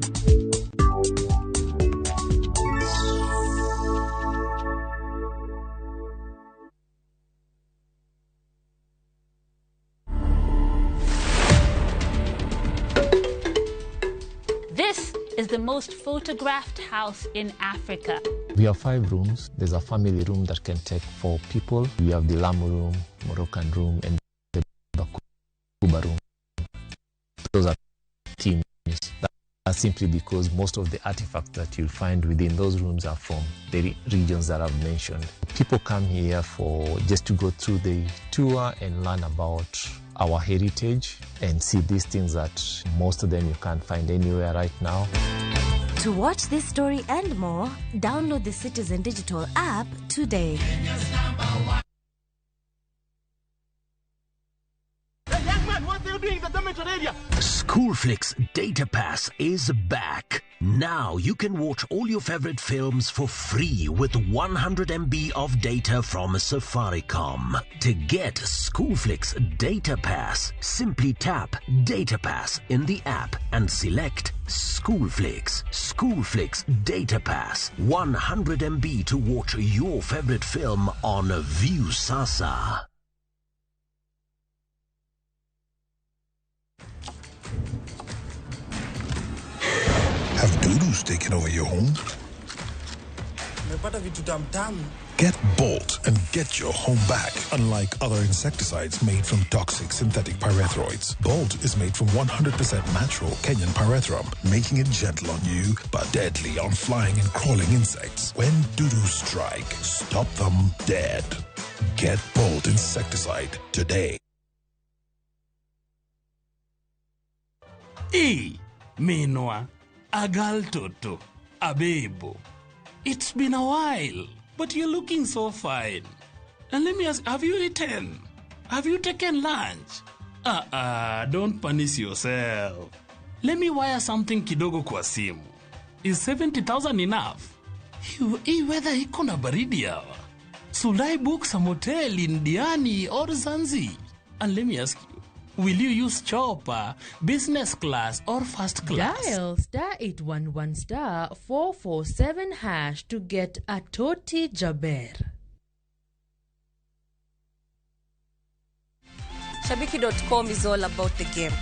This is the most photographed house in Africa. We have 5 rooms. There's a family room that can take 4 people. We have the Lamu room, Moroccan room, and the Bakuba room. Those are themes. That's simply because most of the artifacts that you'll find within those rooms are from the regions that I've mentioned. People come here for just to go through the tour and learn about our heritage and see these things that most of them you can't find anywhere right now. To watch this story and more, download the Citizen Digital app today. Schoolflix Data Pass is back. Now you can watch all your favorite films for free with 100 MB of data from Safaricom. To get Schoolflix Data Pass, simply tap Data Pass in the app and select Schoolflix. Schoolflix Data Pass, 100 MB to watch your favorite film on Viusasa. Have dudus taken over your home? Get Bolt and get your home back. Unlike other insecticides made from toxic synthetic pyrethroids, Bolt is made from 100% natural Kenyan pyrethrum, making it gentle on you but deadly on flying and crawling insects. When dudus strike, stop them dead. Get Bolt insecticide today. E Minwa, Agal Toto, Abebo. It's been a while, but you're looking so fine. And let me ask, have you eaten? Have you taken lunch? Don't punish yourself. Let me wire something kidogo kwa simu. Is 70,000 enough? Hii weather iko na baridi hawa. Should I book some hotel in Diani or Zanzi? And let me ask you, will you use chopper, business class, or first class? Dial star 811 star 447 hash to get a Toti Jaber. Shabiki.com is all about the game.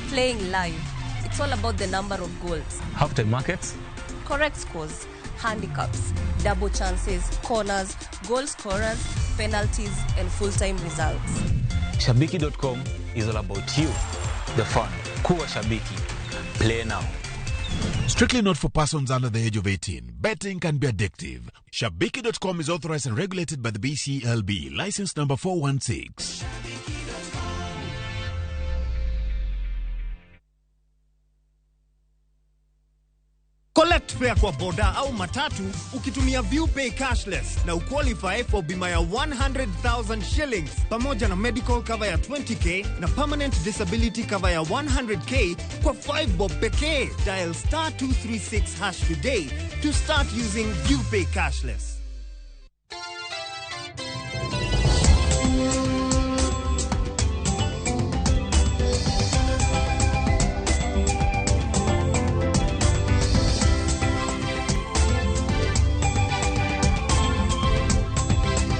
Playing live. It's all about the number of goals. Halftime markets. Correct scores, handicaps, double chances, corners, goal scorers, penalties, and full-time results. Shabiki.com is all about you, the fun. Kuwa Shabiki. Play now. Strictly not for persons under the age of 18. Betting can be addictive. Shabiki.com is authorized and regulated by the BCLB. License number 416. Collect fare kwa boda au matatu ukitumia ViewPay cashless na uqualify for bima ya 100,000 shillings pamoja na medical cover ya 20k na permanent disability cover ya 100k kwa 5 bob pekee. Dial star 236 hash today to start using ViewPay cashless.